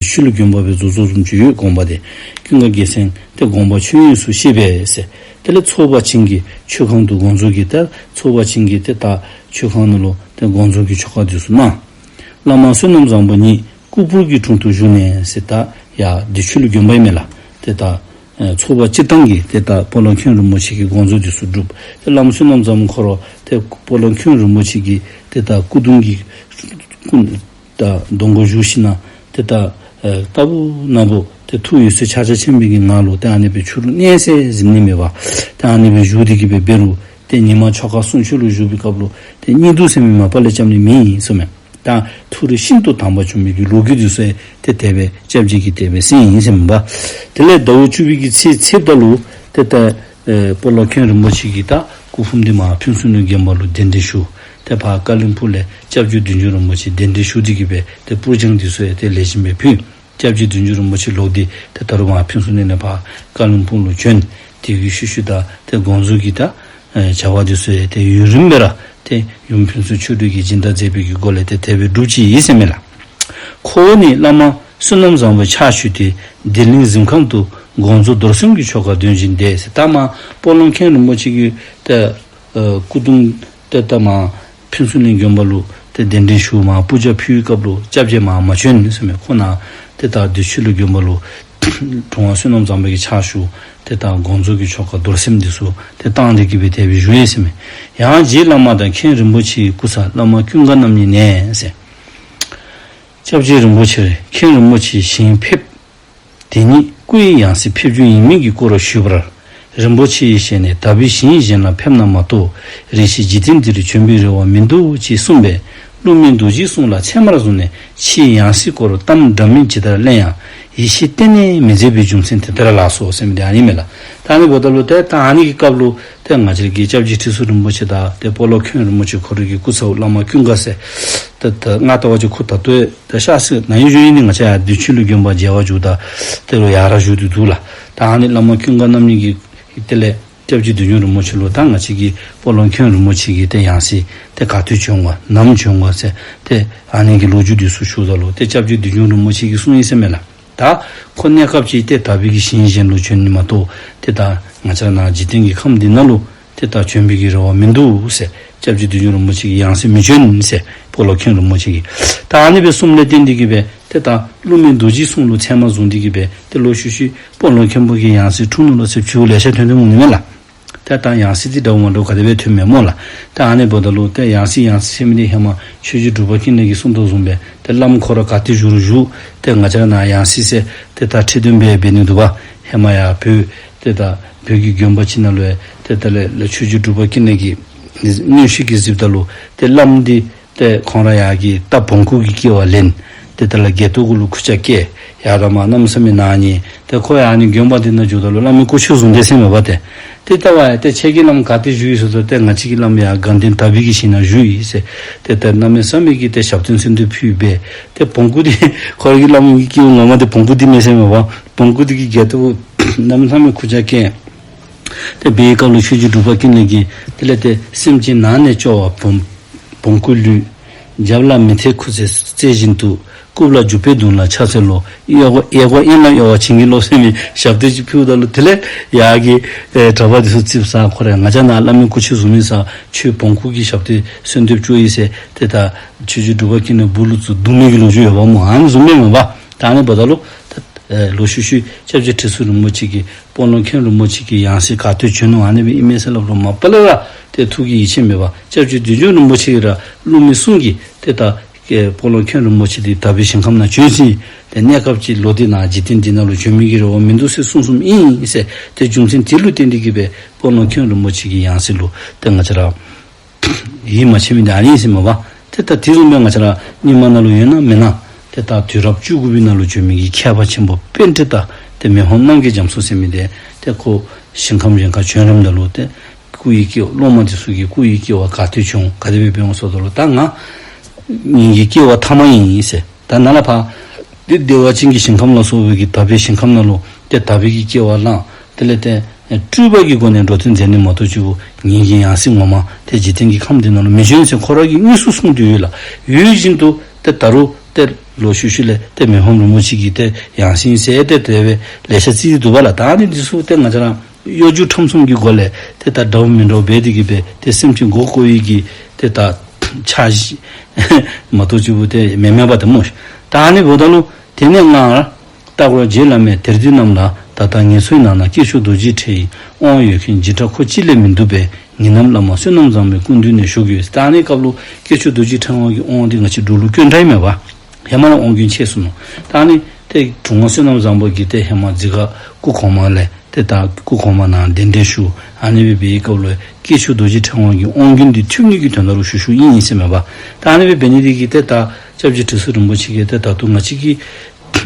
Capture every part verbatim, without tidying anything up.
ཆོས་ལུ་དགོན་པ་སྦེ་བཟོ་བཟོཝ་བཟུམ་ཅིག་ཡོད་དགོངས་པ་དེ། ཀུན་དགའ་རྒྱལ་མཚན་ཏེ་དགོངས་པ་ཆོས་དབྱིངས་སུ་གཤེགས་པས་ཟེར། དེ་ལས་ཚོགས་པ་བྱིངས་ཀྱི་མཆོད་ཁང་དུ་དགོངས་རྫོགས་ཀྱི་ཏེ་ཚོགས་པ་བྱིངས་ཀྱི་ཏེ་ད་མཆོད་ཁང་ནང་ལུ་ཏེ་དགོངས་རྫོགས་ཀྱི་ཆོ་ག་འདི་ཚུ་གནང་། བླ་མ་བསོད་ནམས་བཟང་པོ་ཉིད་སྐུ་ཕུར་གྱི་དྲུང་དུ་བཞུགས་ནས་ཟེར། ད་ཡར་བདེ་ཆོས་ལུ་དགོན་པ་ཨིན་མས་ལགས། ཏེ་ད་ཨེ་ཚོགས་པ་སྤྱིར་བཏང་གི་ཏེ་ད་སྤོ་ལོ་མཁན་རིན་པོ་ཆེ་གི་དགོངས་རྫོགས་འདི་ཚུ་སྒྲུབ། ཏེ་བླ་མ་བསོད་ནམས་བཟང་པོ་ཁོ་ར་ཏེ་སྤོ་ལོ་མཁན་རིན་པོ་ཆེ་གི་ཏེ་ད་སྐུ་གདུང་གི་སྐུ་ད་གདོང་ཁར་བཞུགས་ཞིནམ་ལས་ཏེ་ད་ཨེ་ལྟ་བུ་ན་བུ་ཏེ་ཐུགས་འོད་གསལ་ཕྱག་རྒྱ་ཆེན་པོའི་གི་ངང་ལུ་ཏེ་ཨ་ནི་སྦེ་ཕྱི་རུ་གནས་སའི་གཟིམ་ནི་མེད་པར་ཏེ་ཨ་ནི་སྦེ་བཞུགས་ཏེ་གི་སྦེ་འབད་རུང་ཏེ་ཉི་མ་ཆོ་ག་གསུང་ཆོག་ལུ་བཞུགས་པའི་སྐབས་ལུ་ཏེ་གཉིད་དུ་སེམས་མེད་མ་པ་ལས་རྐྱབ་ནི་མེད་ཟེར་མས། ད་ཐུགས་རིག་ཤིན་ཏུ་དྭངས་པ་བྱུང་མི་གི་ལོ་རྒྱུས་འདི་ཚུ་ཏེ་དེ་སྦེ་སྐྱབས་རྗེ་གིས་དེ་སྦེ་གསུངས་ཡི་ཟེར་མས་པ། དེ་ལས་ཟླཝ་བཅུ་པའི་གི་ཚེས་ཚེས་པ་ལུ་ཏེ་ད་ཨེ་སྤོ་ལོ་མཁན་རིན་པོ་ཆེ་གི་ད་སྐུ་ཕུང་འདི་མར་ཕུན་ཚོགས་གླིང་དགོན་པ་ལུ་གདན་འདྲེན་ཞུ། ཏེ་ཕར་ཀ་ལིམ་པོང་ལས་སྐྱབས་རྗེ་བདུད་འཇོམས་རིན་པོ་ཆེ་གདན་འདྲེན་ཞུ་སྟེ་གི་སྦེ་ཏེ་པུར་སྦྱང་འདི་ཚུ་ཡང་ཏེ་ལེགས་ཤོམ་སྦེ་ཕུལ། སྐྱབས་རྗེ་བདུད་འཇོམས་རིན་པོ་ཆེ་ལོག་སྟེ་ཏེ་ད་རུང་མར་ཕུན་ཚོགས་གླིང་ནས་ཕར་ཀ་ལིམ་པོང་ལུ་བྱོན། དེ་གི་ཤུལ་ཤུལ་ད་ཏེ་དགོངས་རྫོགས་ཀྱི་ད་ཨེ་བྱ་བ་འདི་ཚུ་ཡང་ཏེ་ཡུན་རིངམོ་སྦེ་ར་ཏེ་ཡུམ་ཕུན་ཚོགས་ཆོས་སྒྲོན་གྱིས་སྦྱིན་བདག་མཛད་པའི་གི་སྒོ་ལས་ཏེ་དེ་སྦེ་གྲུབ་ཅི་ཨིན་ཟེར་མས་ལགས། ཁོ་བོ་ནི་བླ་མ་བསོད་ནམས་བཟང་པོའི་ཕྱག་ཞུས་ཏེ་བདེ་གླིང་གཟིམ་ཁང་དུ་དགོངས་རྫོགས་རྡོར་སེམས་ཀྱི་ཆོ་ག་འདོན་བཞིན་བསྡད་ཟེར། ད་མར་སྤོ་ལོ་མཁན་རིན་པོ་ཆེ་གི་ཏེ་ཨེ་སྐུ་གདུང་ཏེ་ད་མར་ཕུན་ཚོགས་གླིང་དགོན་པ་ལུ་ཏེ་གདན་འདྲེན་ཞུ་མར་པུར་སྦྱང་ཕུལ་བའི་སྐབས་ལུ་སྐྱབས་རྗེ་མར་མ་བྱོན་ཟེར་མས། ཁོ་ནཱ་ཏེ་ད་བདེ་ཆོས་གླིང་དགོན་པ་ལུ་དྲུང་པ་བསོད་ནམས་བཟང་པོ་གི་ཕྱག་ཞུ། ཏེ་ད་དགོངས་རྫོགས་ཀྱི་ཆོ་ག་རྡོར་སེམས་འདི་ཚུ་ཏེ་བཏང་སྟེ་གི་སྦེ་དེ་སྦེ་བཞུགས་ཡི་ཟེར་མས། ཡང་རྗེ་བླ་མ་དང་མཁན་རིན་པོ་ཆེའི་སྐུ་ཚ་བླ་མ་ཀུན་དགའ་རྣམ་གཉིས་ནས་ཟེར། སྐྱབས་རྗེ་རིན་པོ་ཆེ་མཁན་རིན་པོ་ཆེ་ཞིང་ཕེབས། དེ་ཉིད་སྐུ་ཡི་ཡང་སྲིད་ཕེབས་རྒྱུ་ཡིན་མིན་གྱི་སྐོར་ཞུས་པར། རིན་པོ་ཆེའི་ཞལ་ནས་ད་འབུད་ཞིང་གཞན་ལ་ཕེབས་ན་མ་གཏོགས་རེ་ཞིག་འཇིག་རྟེན་འདིར་བྱོན་པའི་རེ་བ་མི་འདུག་ཅེས་གསུངས་པས། བསླུ་མེད་རྡོ་རྗེའི་གསུང་ལ་ཚད་མར་བཟུང་ནས་ཕྱིའི་ཡང་སྲིད་སྐོར་གཏམ་འདྲ་མིན་ཇི་ལྟར་གླེང་ཡང་ཡིད་ཆེས་གཏན་ནས་མི་མཛད་པའི་རྒྱུ་མཚན་དེ་ལྟར་ལགས་སོ་ཟེར་མི་འདི་ཨ་ནི་མས་ལགས། ད་ཨ་ནི་འབདཝ་ད་ལུ་ཏེ་ད་ཨ་ནི་གི་སྐབས་ལུ་ཏེ་ང་བཅས་ཀྱི་སྐྱབས་རྗེ་ཁྲི་ཟུར་རིན་པོ་ཆེ་དང་ཏེ་སྤོ་ལོ་མཁན་རིན་པོ་ཆེ་ཁོ་རའི་གི་སྐུ་ཚ་བོ་བླ་མ་ཀུན་དགའ་ཟེར། ཏེ་ད་ང་ལྟ་བ་ཅིན་ཁོ་ད་ལྟོ་ཡང་ཏེ་ཤ་སི་ན་ཡོད་ཡོད་ཨིན་ནི། ང་བཅས་ཡར་བདེ་ཆོས་གླིང་དགོན་པ་མཇལ་བར་འགྱོཝ་ད་ཏེ་ལོག་ཡར་ར་བཞུགས་ཏེ་འདུག་ལགས། ད་ཨ་ནི་བླ་མ་ཀུན་དགའ་རྣམ་གཉིས་ཀྱིས་དེ་ལས་སྐྱབས་རྗེ་བདུད་འཇོམས་རིན་པོ་ཆེ་ལུ་ད་ང་བཅས་ཀྱི་སྤོ་ལོ་མཁན་རིན་པོ་ཆེ་གི་ཏེ་ཡང་སྲིད་ཏེ་ག་ཏེ་བྱོན་དགོ་ནམ་བྱོན་དགོ་ཟེར་ཏེ་ཨ་ནི་གི་ལོ་རྒྱུས་འདི་ཚུ་ཞུཝ་ད་ལུ་ཏེ་སྐྱབས་རྗེ་བདུད་འཇོམས་རིན་པོ་ཆེ་གིས་གསུངས་ཡི་ཟེར་མས་ལགས། ད་ཁོ་གནས་སྐབས་ཅིག་ཏེ་དག་པའི་གི་ཞིང་གཞན་ལུ་བྱོན་ནི་མ་གཏོགས་ཏེ་ད་ང་བཅས་ནཱ་འཇིག་རྟེན་གྱི་ཁམས་འདི་ནང་ལུ་ཏེ་ད་བྱོན་པའི་གི་རེ་བ་མིན་འདུག་ཟེར། སྐྱབས་རྗེ་བདུད་འཇོམས་རིན་པོ་ཆེ་གིས་ཡང་སྲིད་མི་བྱོན་ཟེར་སྤོ་ལོ་མཁན་རིན་པོ་ཆེ་གིས། ད་ཨ་ནི་སྦེ་གསུངམ་ལས་བརྟེན་ཏེ་གི་སྦེ་ཏེ་ད་བསླུ་མེད་རྡོ་རྗེའི་གསུང་ལུ་ཚད་མར་བཟུང་སྟེ་གི་སྦེ་ཏེ་ལོག་ཤུལ་ཤུལ་སྤོ་ལོ་མཁན་པོ་གི་ཡང་སྲིད་འཁྲུངས་ནུག་ལོ་ཟེར་བྱུང་ལེ་ཤ་ཐོན་ཐོནམ་འོང་ནི་མས་ལགས། ཏེ་ད་ཡང་སྲིད་འདི་འདྲཝ་མ་འདྲཝ་ག་དེ་སྦེ་ཐོནམ་མས་སྨོ་ལགས། ཏེ་ཨ་ནི་འབདཝ་ད་ལུ་ཏེ་ཡང་སྲིད་ཡང་སྲིད་ཟེར་མི་འདི་ཧེ་མ་ཆོས་རྗེ་འབྲུག་པ་ཀུན་ལེགས་ཀྱིས་གསུངས་དོ་བཟུམ་སྦེ་ཏེ་བླམ་ཁོ་ར་ག་ཏེ་བཞུགས་རུང་བཞུགས། ཏེ་ང་བཅས་ར་ནཱ་ཡང་སྲིད་ཟེར་ཏེ་ད་ཁྲི་འདོན་འབད་འབད་ནི་འདུག་པ། ཧེ་མ་ཡར་བོད་ཏེ་ད་བོད་ཀྱི་དགོན་པ་ཅིག་ནང་ལུ་ཡང་ཏེ་ད་ལས་ལས་ཆོས་རྗེ་འབྲུག་པ་ཀུན་ལེགས་ཀྱིས་མངོན་ཤེས་ཀྱིས་གཟིགསཔ་ད་ལུ་ཏེ་བླམ་འདི་ཏེ་ཁོང་ར་ཡར་གྱི་རྟ་བོང་ཀུ་གི་སྐྱེ་བ་ལེན། ཏེ་ད་ལས་སྒལ་ཏོ་གུ་ལུ་ཁུར་ཆ་བཀལ། ཡར་ད་མར་གནམ་མེད་ས་མེད་ནཱ་ཉལ། ཏེ་ཁོ་ཡང་ཨ་ནི་དགོན་པ་འདི་ནང་འགྱོཝ་ད་ལུ་བླ་མའི་སྐུ་མཆོད་བཟུང་སྟེ་ཟེར་མས་པ་ཏེ། ཏེ་ལྟ་བ་ཡང་ཏེ་ཁྱེད་ཀྱི་བླམ་ག་ཏེ་བཞུགས་ཡི་ཟེརཝ་ད་ཏེ་ང་བཅས་ཀྱི་བླམ་ཡར་དགའ་ལྡན་དག་པའི་གི་ཞིང་ནང་བཞུགས་ཡི་ཟེར། ཏེ་ད་གནམ་མེད་ས་མེད་ཀྱི་ཏེ་ཞབས་བརྟན་གསོལ་འདེབས་ཕུལ་སྦེ། ཏེ་བོང་ཀུ་འདི་ཁོ་ར་གི་བླམ་གི་སྐྱེ་བ་སྔ་མ་འདི་བོང་ཀུ་འདི་མས་ཟེར་མས་པ། བོང་ཀུ་འདི་གི་སྒལ་ཏོ་གུ་གནམ་མེད་ས་མེད་ཁུར་ཆ་བཀལ། ཏེ་འབད་བའི་སྐབས་ལུ་ཆོས་རྗེ་འབྲུག་པ་ཀུན་ལེགས་ཀྱིས་དེ་ལས་ཏེ་སེམས་ཅན་ནང་ནས་སྐྱོ་བ་བོང་བོང་ཀུ་ལུས། རྒྱབ་ལ་མི་ཐེག་ཁུ་ཚུར་རྩེ་བཞིན་དུ། རྐུབ་ལ་རྒྱུག་པའི་མདུང་ལ་ཕྱག་འཚལ་ལོ། གཡས་སྐོར་གཡས་སྐོར་གཡོན་ལ་གཡོ་བ་བྱིན་གྱིས་རློབས་ཟེར་མི་ཞབས་བརྟན་ཅིག་ཕུལཝ་ད་ལུ་དེ་ལས་ཡར་གྱི་ཨེ་གྲྭ་པ་འདི་ཚུ་རྩིགཔ་ཟ། ཁོ་ར་ང་བཅས་ནཱ་བླ་མའི་སྐུ་མཆོད་བཟུང་མི་ཟ། ཁྱོད་བོང་ཀུ་གི་ཞབས་བརྟན་གསོལ་འདེབས་བཅོ་ཡི་ཟེར་ཏེ་ད་ཆོས་རྗེ་འབྲུག་པ་ཀུན་ལེགས་སྦུག་ལུ་བཙུགས་བརྡུང་མི་གི་ལོ་རྒྱུས་ཡོདཔ་སྨོ། ཨ་ནི་བཟུམ་མས་མས་པ། ད་ཨ་ནི་འབདཝ་ད་ལུ་ད་ཨེ་ལོག་ཤུལ་ཤུལ་སྐྱབས་རྗེ་ཁྲི་ཟུར་རིན་པོ་ཆེ་གིས་སྤོ་ལོ་མཁན་རིན་པོ་ཆེ་གི་ཡང་སྲིད་ག་ཏེ་བྱོན་ནུག་ཨ་ནི་སྦེ་ཨིན་མས་ཟེར་སླབ་རུང་མ་པ་ལས་ར་ཏེ་ཐུགས་ཀྱི་ཡིད་ཆེས་མེད་པར་སྐྱབས་རྗེ་བདུད་འཇོམས་རིན་པོ་ཆེ་གིས་ར་བསླུ་མེད་གསུང་གིས་ཏེ་ད་ཨེ་སྤོ་ལོ་མཁན་རིན་པོ་ཆེ་འདི་དག་པའི་ཞིང་ཁམས་ནང་བྱོན་ཅི། ཏེ་གནས་སྐབས་ཅིག་ལོག་སྟེ་ནཱ་འཇིག་རྟེན་འདི་ནང་ལུ་བྱོན་མི་གི་རེ་བ་མིན་འདུག་ཟེར་གསུངས་གསུངསམ་ཨིན་ཟེར། ཏེ་རྒྱུ་མཚན་དེ་ལུ་བརྟེན་ཏེ་གིས་སྦེ་སྤོ་ལོ་མཁན་རིན་པོ་ཆེ་གི་ཡང་སྲིད་ལུ་ཏེ་ང་བཅས་ར་ཡིད་མ་ཆེས་མི་འདི་ཨ་ནི་ཨིན་ཟེར་མས་པ། ཏེ་ད་དེ་བཟུམ་སྦེ་ང་བཅས་ར་རྙིང་མ་ནང་ལུ་ཡོད་ན་མེད་ན་ཏེ་ད་དུས་རབས་བཅུ་དགུ་པའི་ནང་ལུ་བྱོན་མི་གི་མཁས་པ་ཆེན་པོ་པཎྜི་ཏ་ཏེ་མི་ཕམ་རྣམ་རྒྱལ་རྒྱ་མཚོ་ཟེར་མི་འདི་ཏེ་ཁོ་ཞིང་ཁམས་གཞན་ཁར་བྱོན་རནམ་ད་ལུ་ཏེ་སྐུ་ཡི་སྐྱེ་བ་སློབ་མ་འདི་ཚུ་གིས་སྐུ་ཡི་སྐྱེ་བ་ག་ཏེ་བྱུང་ག་དེ་སྦེ་འབད་འོང་ཟེརཝ་ད་ལུ་ད་ང་ངེ་གི་སྐྱེ་བ་ཐ་མ་ཨིན་ཟེར། ད་ནཱ་ལས་ཕར་ཏེ་བདེ་བ་ཅན་གྱི་ཞིང་ཁམས་ལ་སོགས་པའི་གི་དག་པའི་ཞིང་ཁམས་ནང་ལུ་ཏེ་དག་པའི་གི་སྐྱེ་བ་བླངས། དེ་ལས་ཏེ་སྤྲུལ་པ་གི་སྒོ་ནས་འགྲོ་དོན་མཛད་ནི་མ་གཏོགས་ཅིག་ངེ་གི་ཡང་སྲིད་ངོ་མ་ཏེ་འཇིག་རྟེན་གྱི་ཁམས་འདི་ནང་ལུ་མི་བྱོན་ཟེར་ཁོ་ར་གིས་དངོས་སུ་གསུངས་ཏེ་ཡོད་ལགས། ཡོད་བཞིན་དུ་ཏེ་ད་རུང་ཏེ་ ཏེ་ལོག་ཤུལ་ཤུལ་ལས་ཏེ་མི་ཕམ་རིན་པོ་ཆེ་གི་ཏེ་ཡང་སྲིད་ཟེར་ཏེ་དེ་སྦེ་ལེ་ཤ་རྩིས་འདུག་པ་ལགས། ད་ཨ་ནི་འདི་ཚུ་ཏེ་ང་བཅས་ར་གཡོ་སྒྱུ་ཁྲམ་གསུམ་གྱི་སྒོ་ལས་ཏེ་ད་འདྲཝ་མི་འདྲཝ་འབད་དེ་གི་སྦེ་ཏེ་སེམས་ཅན་མགུ་སྐོར་བའི་གི་ཏེ་ད་འཆར་གཞི་མ་གཏོགས་ཅིག་པོ་ཏེ་མེན་མས་པ་ཏེ་སྨོ། ད་ཨ་ནི་འབདཝ་ད་ལུ་དེ་ནས་སྔར་རྟག་རོགས་རྗེ་བླ་མའི་དེར་འདུས་རྣམས་ལ། ད་ལྟ་ངལ་འཚོའི་ནང་ན་སྐྱེས་མཆོག་རྡོ་རྗེ་ཕྲེང་ཡི་དབང་ཡོད་མཁན་འཇིགས་སྐྲག་ཁོ་གཅིག་ལས་མི་འདུག་པས། ངེད་རྣམས་བླ་མ་བསོད་ནམས་བཟང་པོའི་སྐུ་མདུན་ནས་ཞུ་དགོས། ད་ཨ་ནི་སྐབས་ལུ་སྐྱེས་མཆོག་རྡོ་རྗེ་ཕྲེང་བ་གི་དབང་འདི་ང་བཅས་འབྲུག་ལུ་སྐྱོན་བྲལ་མེད་པ། ཧེ་མ་ལས་དབང་སྐྱོན་ཆད་སོང་ནུག། ད་ཨ་ནི་ཏེ་གྲུབ་དབང་བསོད་ནམས་བཟང་པོ་གིས་ཏེ་ཧེ་མ་འཛི་སྒར་སྐུ་གོང་མ་ལས་ཏེ་ད་སྐུ་གོང་མ་ནཱ་གདན་འདྲེན་ཞུ། ཨ་ནི་སྦེ་འབད་བའི་སྐབས་ལུ་སྐྱེས་མཆོག་རྡོ་རྗེ་ཕྲེང་བ་གི་དབང་སྐྱོན་འདི་ཐོབ་ནི་གི་དོན་དག་ལུ་ཞུ་ཞུཝ་ཨིན་ཨིན་ཟེར་མས་པ། ད་ཨ་ནི་སྦེ་འབད་ནི་འདི་གིས་ཏེ་ད་སྐྱབས་རྗེ་ཁྲི་ཟུར་རིན་པོ་ཆེ་གིས་ཏེ་ད་ལྟོ་ང་བཅས་ཀྱི་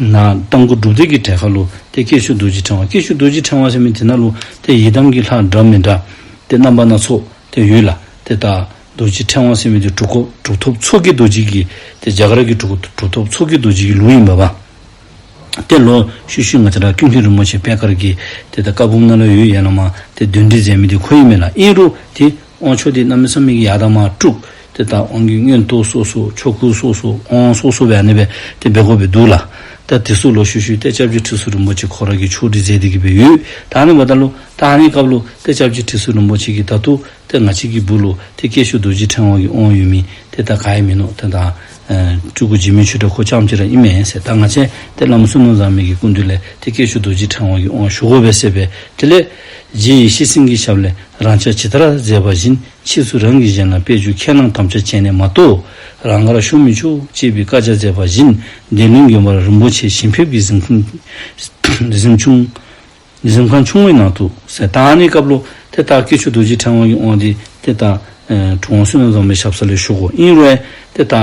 ནཱ་རྟ་མགོ་སྒྲུབ་སྡེ་གི་གྲལ་ཁར་ལུ་ཏེ་སྐྱེས་མཆོག་རྡོ་རྗེ་ཕྲེང་བ། སྐྱེས་མཆོག་རྡོ་རྗེ་ཕྲེང་བ་ཟེར་མི་འདི་ནང་ལུ་ཏེ་ཡི་དམ་གྱི་ལྷ་འདྲ་མི་འདྲ་ཏེ་རྣམ་པ་སྣ་ཚོགས་ཏེ་ཡོད་ལགས། ཏེ་ད་རྡོ་རྗེ་ཕྲེང་བ་ཟེར་མི་འདི་གྲུབ་ཐོབ་གྲུབ་ཐོབ་མཚོ་སྐྱེས་རྡོ་རྗེ་གི་ཏེ་རྒྱ་གར་གྱི་གྲུབ་གྲུབ་ཐོབ་མཚོ་སྐྱེས་རྡོ་རྗེ་གི་ལུགས་ཨིན་པས་པ། ཏེ་ལོག་ཤུལ་ཤུལ་ང་བཅས་ར་ཀུན་མཁྱེན་རིན་པོ་ཆེ་པད་དཀར་གྱི་ཏེ་ད་བཀའ་འབུམ་ནང་ལུ་ཡོད། ཡ་ན་མ་ཏེ་འདོན་སྒྲིག་མཛད་མི་འདི་ཁོ་ཨིན་མས་ལགས། ཨིན་རུང་ཏེ་དབང་ཆོག་འདི་གནམ་མེད་ས་མེད་ཀྱི་ཡར་དང་མར་དཀྲུགས། ཏེ་ད་དབང་གི་མངོན་རྟོགས་སོ་སོ་ཆོ་ག་སོ་སོ་དབང་སོ་སོ་སྦེ་ཨ་ནི་སྦེ་ཏེ་འབད་དགོ་པའི་འདུག་ལགས། ད་དེ་ཚུ་ལོག་ཤུལ་ཤུལ་ཏེ་སྐྱབས་རྗེ་ཁྲི་ཟུར་རིན་པོ་ཆེ་ཁོ་ར་གིས་ཕྱོགས་སྒྲིག་མཛད་དེ་གི་སྦེ་ཡོད། ད་ཨ་ནི་འབདཝ་ད་ལུ་ད་ཨ་ནི་སྐབས་ལུ་ཏེ་སྐྱབས་རྗེ་ཁྲི་ཟུར་རིན་པོ་ཆེ་གིས་ད་ལྟོ་ཏེ་ང་བཅས་ཀྱི་སྦུག་ལུ་ཏེ་སྐྱེས་མཆོག་རྡོ་རྗེ་ཕྲེང་བ་གི་དབང་ཡོད་མི་ཏེ་ད་ག་ཡང་མིན་ནུག། ཏེ་ད་ཨེ་སྤྲུལ་སྐུ་འཇིགས་མེད་ཆོས་གྲགས་ཁོ་རྐྱངམ་ཅིག་ར་ཨིན་མས་ཟེར། ད་ང་བཅས་ཏེ་བླ་མ་བསོད་ནམས་བཟང་མོ་གི་སྐུ་མདུན་ལས་ཏེ་སྐྱེས་མཆོག་རྡོ་རྗེ་ཕྲེང་བ་གི་དབང་ཞུ་དགོ་པས་ཟེར་སྦེ། དེ་ལས་རྗེ་ཡེ་ཤེས་སེང་གེའི་ཞབས་ལས་རང་ཅག་ཇི་ལྟར་མཛད་པ་བཞིན་ཕྱིས་སུ་རང་གིས་གཞན་ལ་སྤེལ་རྒྱུ་ཁས་བླངས་དམ་བཅའ་བྱས་ནས་མ་གཏོགས་རང་དགར་ཤོར་མི་ཆོག་ཅེས་པའི་བཀའ་རྒྱ་མཛད་པ་བཞིན་བདེ་ལེགས་དགོན་པར་རིན་པོ་ཆེ་ཞིང་ཕེབས་ཀྱི་གཟིམ་ཁང་གཟིམ་ཆུང་གཟིམ་ཁང་ཆུང་ངུའི་ནང་དུ་ཟེར། ད་ཨ་ནི་སྐབས་ལུ་ཏེ་ད་སྐྱེས་མཆོག་རྡོ་རྗེ་ཕྲེང་བ་གི་དབང་འདི་ཏེ་ད་ཨེ་གྲུབ་དབང་བསོད་ནམས་བཟང་པོའི་ཞབས་ས་ལས་ཞུ་དགོ། ཨིན་རུང་ཏེ་ད་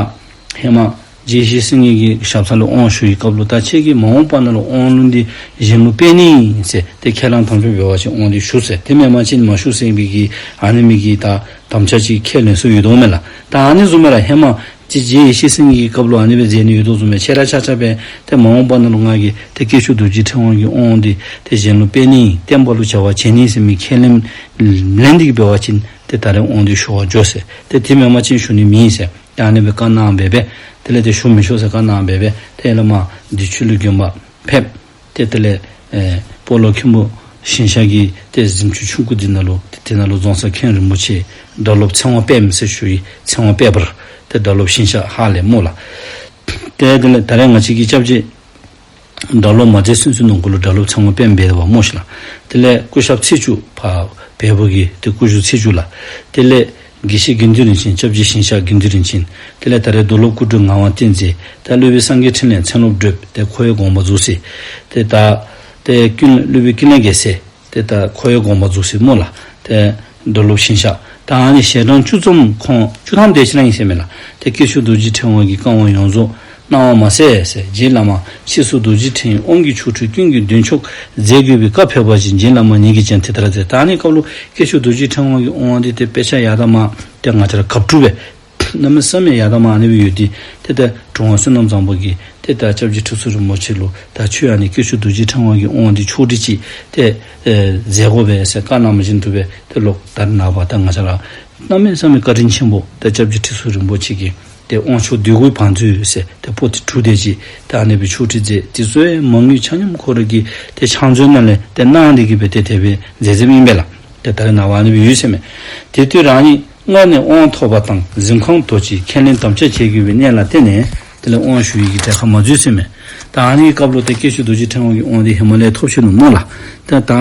ཧེ་མ་རྗེ་ཡེ་ཤེས་སེང་གེ་གི་ཞབས་ས་ལས་དབང་ཞུ་བའི་སྐབས་ལུ་ད་ཁྱེད་ཀྱིས་མ་འོངས་པ་ནང་ལུ་དབང་ལུང་འདི་གཞན་ལུ་སྤེལ་ནི་ཟེར་ཏེ་ཁས་བླངས་དམ་བཅའ་འབད་བ་ཅིན་དབང་འདི་ཞུ་ཟེར། དེ་མེན་པ་ཅིན་མ་ཞུ་ཟེར་བའི་གི་ཨ་ནི་མི་གི་ད་དམ་བཅའ་ཅིག་ཁས་ལེན་སྲོལ་ཡོད་དོ་མས་ལགས། ད་ཨ་ནི་བཟུམ་སྦེ་ར་ཧེ་མ་ཏེ་རྗེ་ཡེ་ཤེས་སེང་གེ་གི་སྐབས་ལུ་ཨ་ནི་སྦེ་མཛད་ནི་ཡོད་དོ་བཟུམ་སྦེ་ཁྱེད་ར་ཆ་ཁྱབ་སྦེ་ཏེ་མ་འོངས་པ་ནང་ལུ་ང་གིས་ཏེ་སྐྱེས་མཆོག་རྡོ་རྗེ་ཕྲེང་བ་གི་དབང་འདི་ཏེ་གཞན་ལུ་སྤེལ་ནི་བསྟན་པ་ལུ་བྱ་བ་བྱེད་ནི་ཟེར་མི་ཁས་ལེན་ལེན་ཏེ་གི་འབད་བ་ཅིན་ཏེ་ད་རེས་དབང་འདི་ཞུ་བར་འགྱོ་ཟེར། ཏེ་དེ་མེན་པ་ཅིན་ཞུ་ནི་མེད་ཟེར། ཏེ་ཨ་ནི་སྦེ་བཀའ་གནང་སྦེ་སྦེ་དེ་ལས་ཏེ་ཞུ་མི་ཆོག་ཟེར་བཀའ་གནང་སྦེ་སྦེ་ཏེ་ཡར་ལས་མར་བདེ་ཆོས་གླིང་དགོན་པ་ཕེབས། ཏེ་དེ་ལས་ཨེ་སྤོ་ལོ་མཁན་པོ་ཞིང་གཤེགས་ཀྱི་ཏེ་གཟིམ་ཆུང་ཆུང་ཀུ་འདི་ནང་ལུ་ཏེ་དེ་ནང་ལུ་རྫོང་གསར་མཁན་རིན་པོ་ཆེ་སྒྲ་སློབ་ཚེ་དབང་པདྨ་ཟེར་ཞུ་ཡི། ཚེ་དབང་པདྨ་ཏེ་སྒྲ་སློབ་ཞིང་གཤེགས་ཧཱ་ལས་སྨོ་ལགས། ཏེ་དེ་ལས་ད་རེས་ང་བཅས་ཀྱི་སྐྱབས་རྗེ་སྒྲ་སློབ་མ་མཛད་ཚུན་ཚོད་ནང་འཁོད་ལུ་སྒྲ་སློབ་ཚེ་དབང་པདྨ་འབད་དོ་བ་སྨོ་ཤིག་ལགས། དེ་ལས་སྐུ་ཞབས་ཚེས་བཅུ་ཕར་བལ་པོ་གི་ཏེ་སྐུ་བཞུགས་ཚེས་བཅུ་ལགས། དེ་ལས་དགེ་བཤེས་དགེ་འདུན་རིན་ཆེན་སྐྱབས་རྗེ་ཞིང་གཤེགས་དགེ་འདུན་རིན་ཆེན། དེ་ལས་ད་རེས་རྡོར་སློབ་སྐུ་དྲུང་ངག་དབང་བསྟན་འཛིན། ད་སློབ་དཔོན་སངས་རྒྱས་འཕྲིན་ལས་མཚན་སློབ་བགྲེསཔ་ཏེ་ཁོ་ཡང་དགོངས་པ་རྫོགས་ཅི། ཏེ་ད་ཏེ་ཀུན་སློབ་དཔོན་ཀུན་ལེགས་རྒྱལ་མཚན་ཏེ་ད་ཁོ་ཡང་དགོངས་པ་རྫོགས་ཅི་སྨོ་ལགས། ཏེ་རྡོར་སློབ་ཞིང་གཤེགས། ད་ཨ་ནི་ཞལ་གྲངས་བཅུ་ཙམ་ཁོང་བཅུ་ཐམ་དེ་ཅིག་ར་ཨིན་ཟེར་མས་ལགས། ཏེ་སྐྱེས་མཆོག་རྡོ་རྗེ་ཕྲེང་བ་གི་བཀའ་དབང་ཡོངས་རྫོགས་གནང་བ་མ་ཟད་ཟེར་རྗེ་བླ་མ་ཕྱིས་སུ་རྡོ་རྗེ་ཕྲེང་དབང་གི་ཆོ་འཕྲུལ་ཀུན་གྱི་འདོན་ཆོག་མཛད་དགོས་པའི་བཀའ་ཕེབས་པ་བཞིན་རྗེ་བླ་མ་ཉིད་ཀྱིས་ཀྱང་དེ་ལྟར་མཛད། ད་ཨ་ནི་སྐབས་ལུ་སྐྱེས་མཆོག་རྡོ་རྗེ་ཕྲེང་བ་གི་དབང་འདི་ཏེ་དཔེ་ཆ་ཡར་དང་མར་ཏེ་ང་བཅས་ར་གབ་གྲུབ་སྦེ་གནམ་མེད་ས་མེད་ཡར་དང་མར་ཨ་ནི་སྦེ་ཡོད་དེ། ཏེ་ད་གྲུབ་དབང་བསོད་ནམས་བཟང་པོ་གིས་ཏེ་ད་སྐྱབས་རྗེ་ཁྲི་ཟུར་རིན་པོ་ཆེ་ལུ་ད་ཁྱོད་ཨ་ནི་སྐྱེས་མཆོག་རྡོ་རྗེ་ཕྲེང་བ་གི་དབང་འདི་ཕྱོགས་སྒྲིག་ཅིག་ཏེ་ཨེ་མཛད་དགོ་པས་ཟེར་བཀའ་གནངམ་བཞིན་དུ་སྦེ་ཏེ་ལོག་ད་ནངས་པ་ད་ང་བཅས་ར་གནམ་མེད་ས་མེད་བཀའ་དྲིན་ཆེན་པོ་ད་སྐྱབས་རྗེ་ཁྲི་ཟུར་རིན་པོ་ཆེ་གིས་ཏེ་དབང་ཆོག་འདོད་དགུའི་བང་མཛོད་ཟེར་ཏེ་པོ་ཏི་དྲུག་དེ་ཅིག་ད་ཨ་ནི་སྦེ་ཕྱོགས་སྒྲིག་མཛད། དེ་ཚུ་ཡང་མ་དངུལ་ཆ་མཉམ་ཁོ་ར་གི་ཏེ་ཕྱག་མཛོད་ནང་ལས་ཏེ་གནང་སྟེ་གི་སྦེ་ཏེ་དེ་སྦེ་མཛད་མཛདཔ་ཨིན་པས་ལགས། ཏེ་ད་རེས་ནངས་པ་ཨ་ནི་སྦེ་ཡོད་ཟེར་མས། དེ་དུས་རང་ཉིད་སྔར་ནས་དབང་ཐོབ་པ་དང་གཟིམ་ཁང་དོར་ཅིང་ཁས་ལེན་དམ་བཅའ་བྱེད་དགོས་པའི་གནད་ལ་བརྟེན་ནས་དེ་ལས་དབང་ཞུ་ཡི་གི་གྲལ་ཁར་མ་འཛུལ་ཟེར་མས། ད་ཨ་ནི་སྐབས་ལུ་ཏེ་སྐྱེས་མཆོག་རྡོ་རྗེ་ཕྲེང་བ་གི་དབང་འདི་ཧེ་མ་ལས་ཐོབ་ཆི་ནུག་སྨོ་ལགས། ཏེ་ད་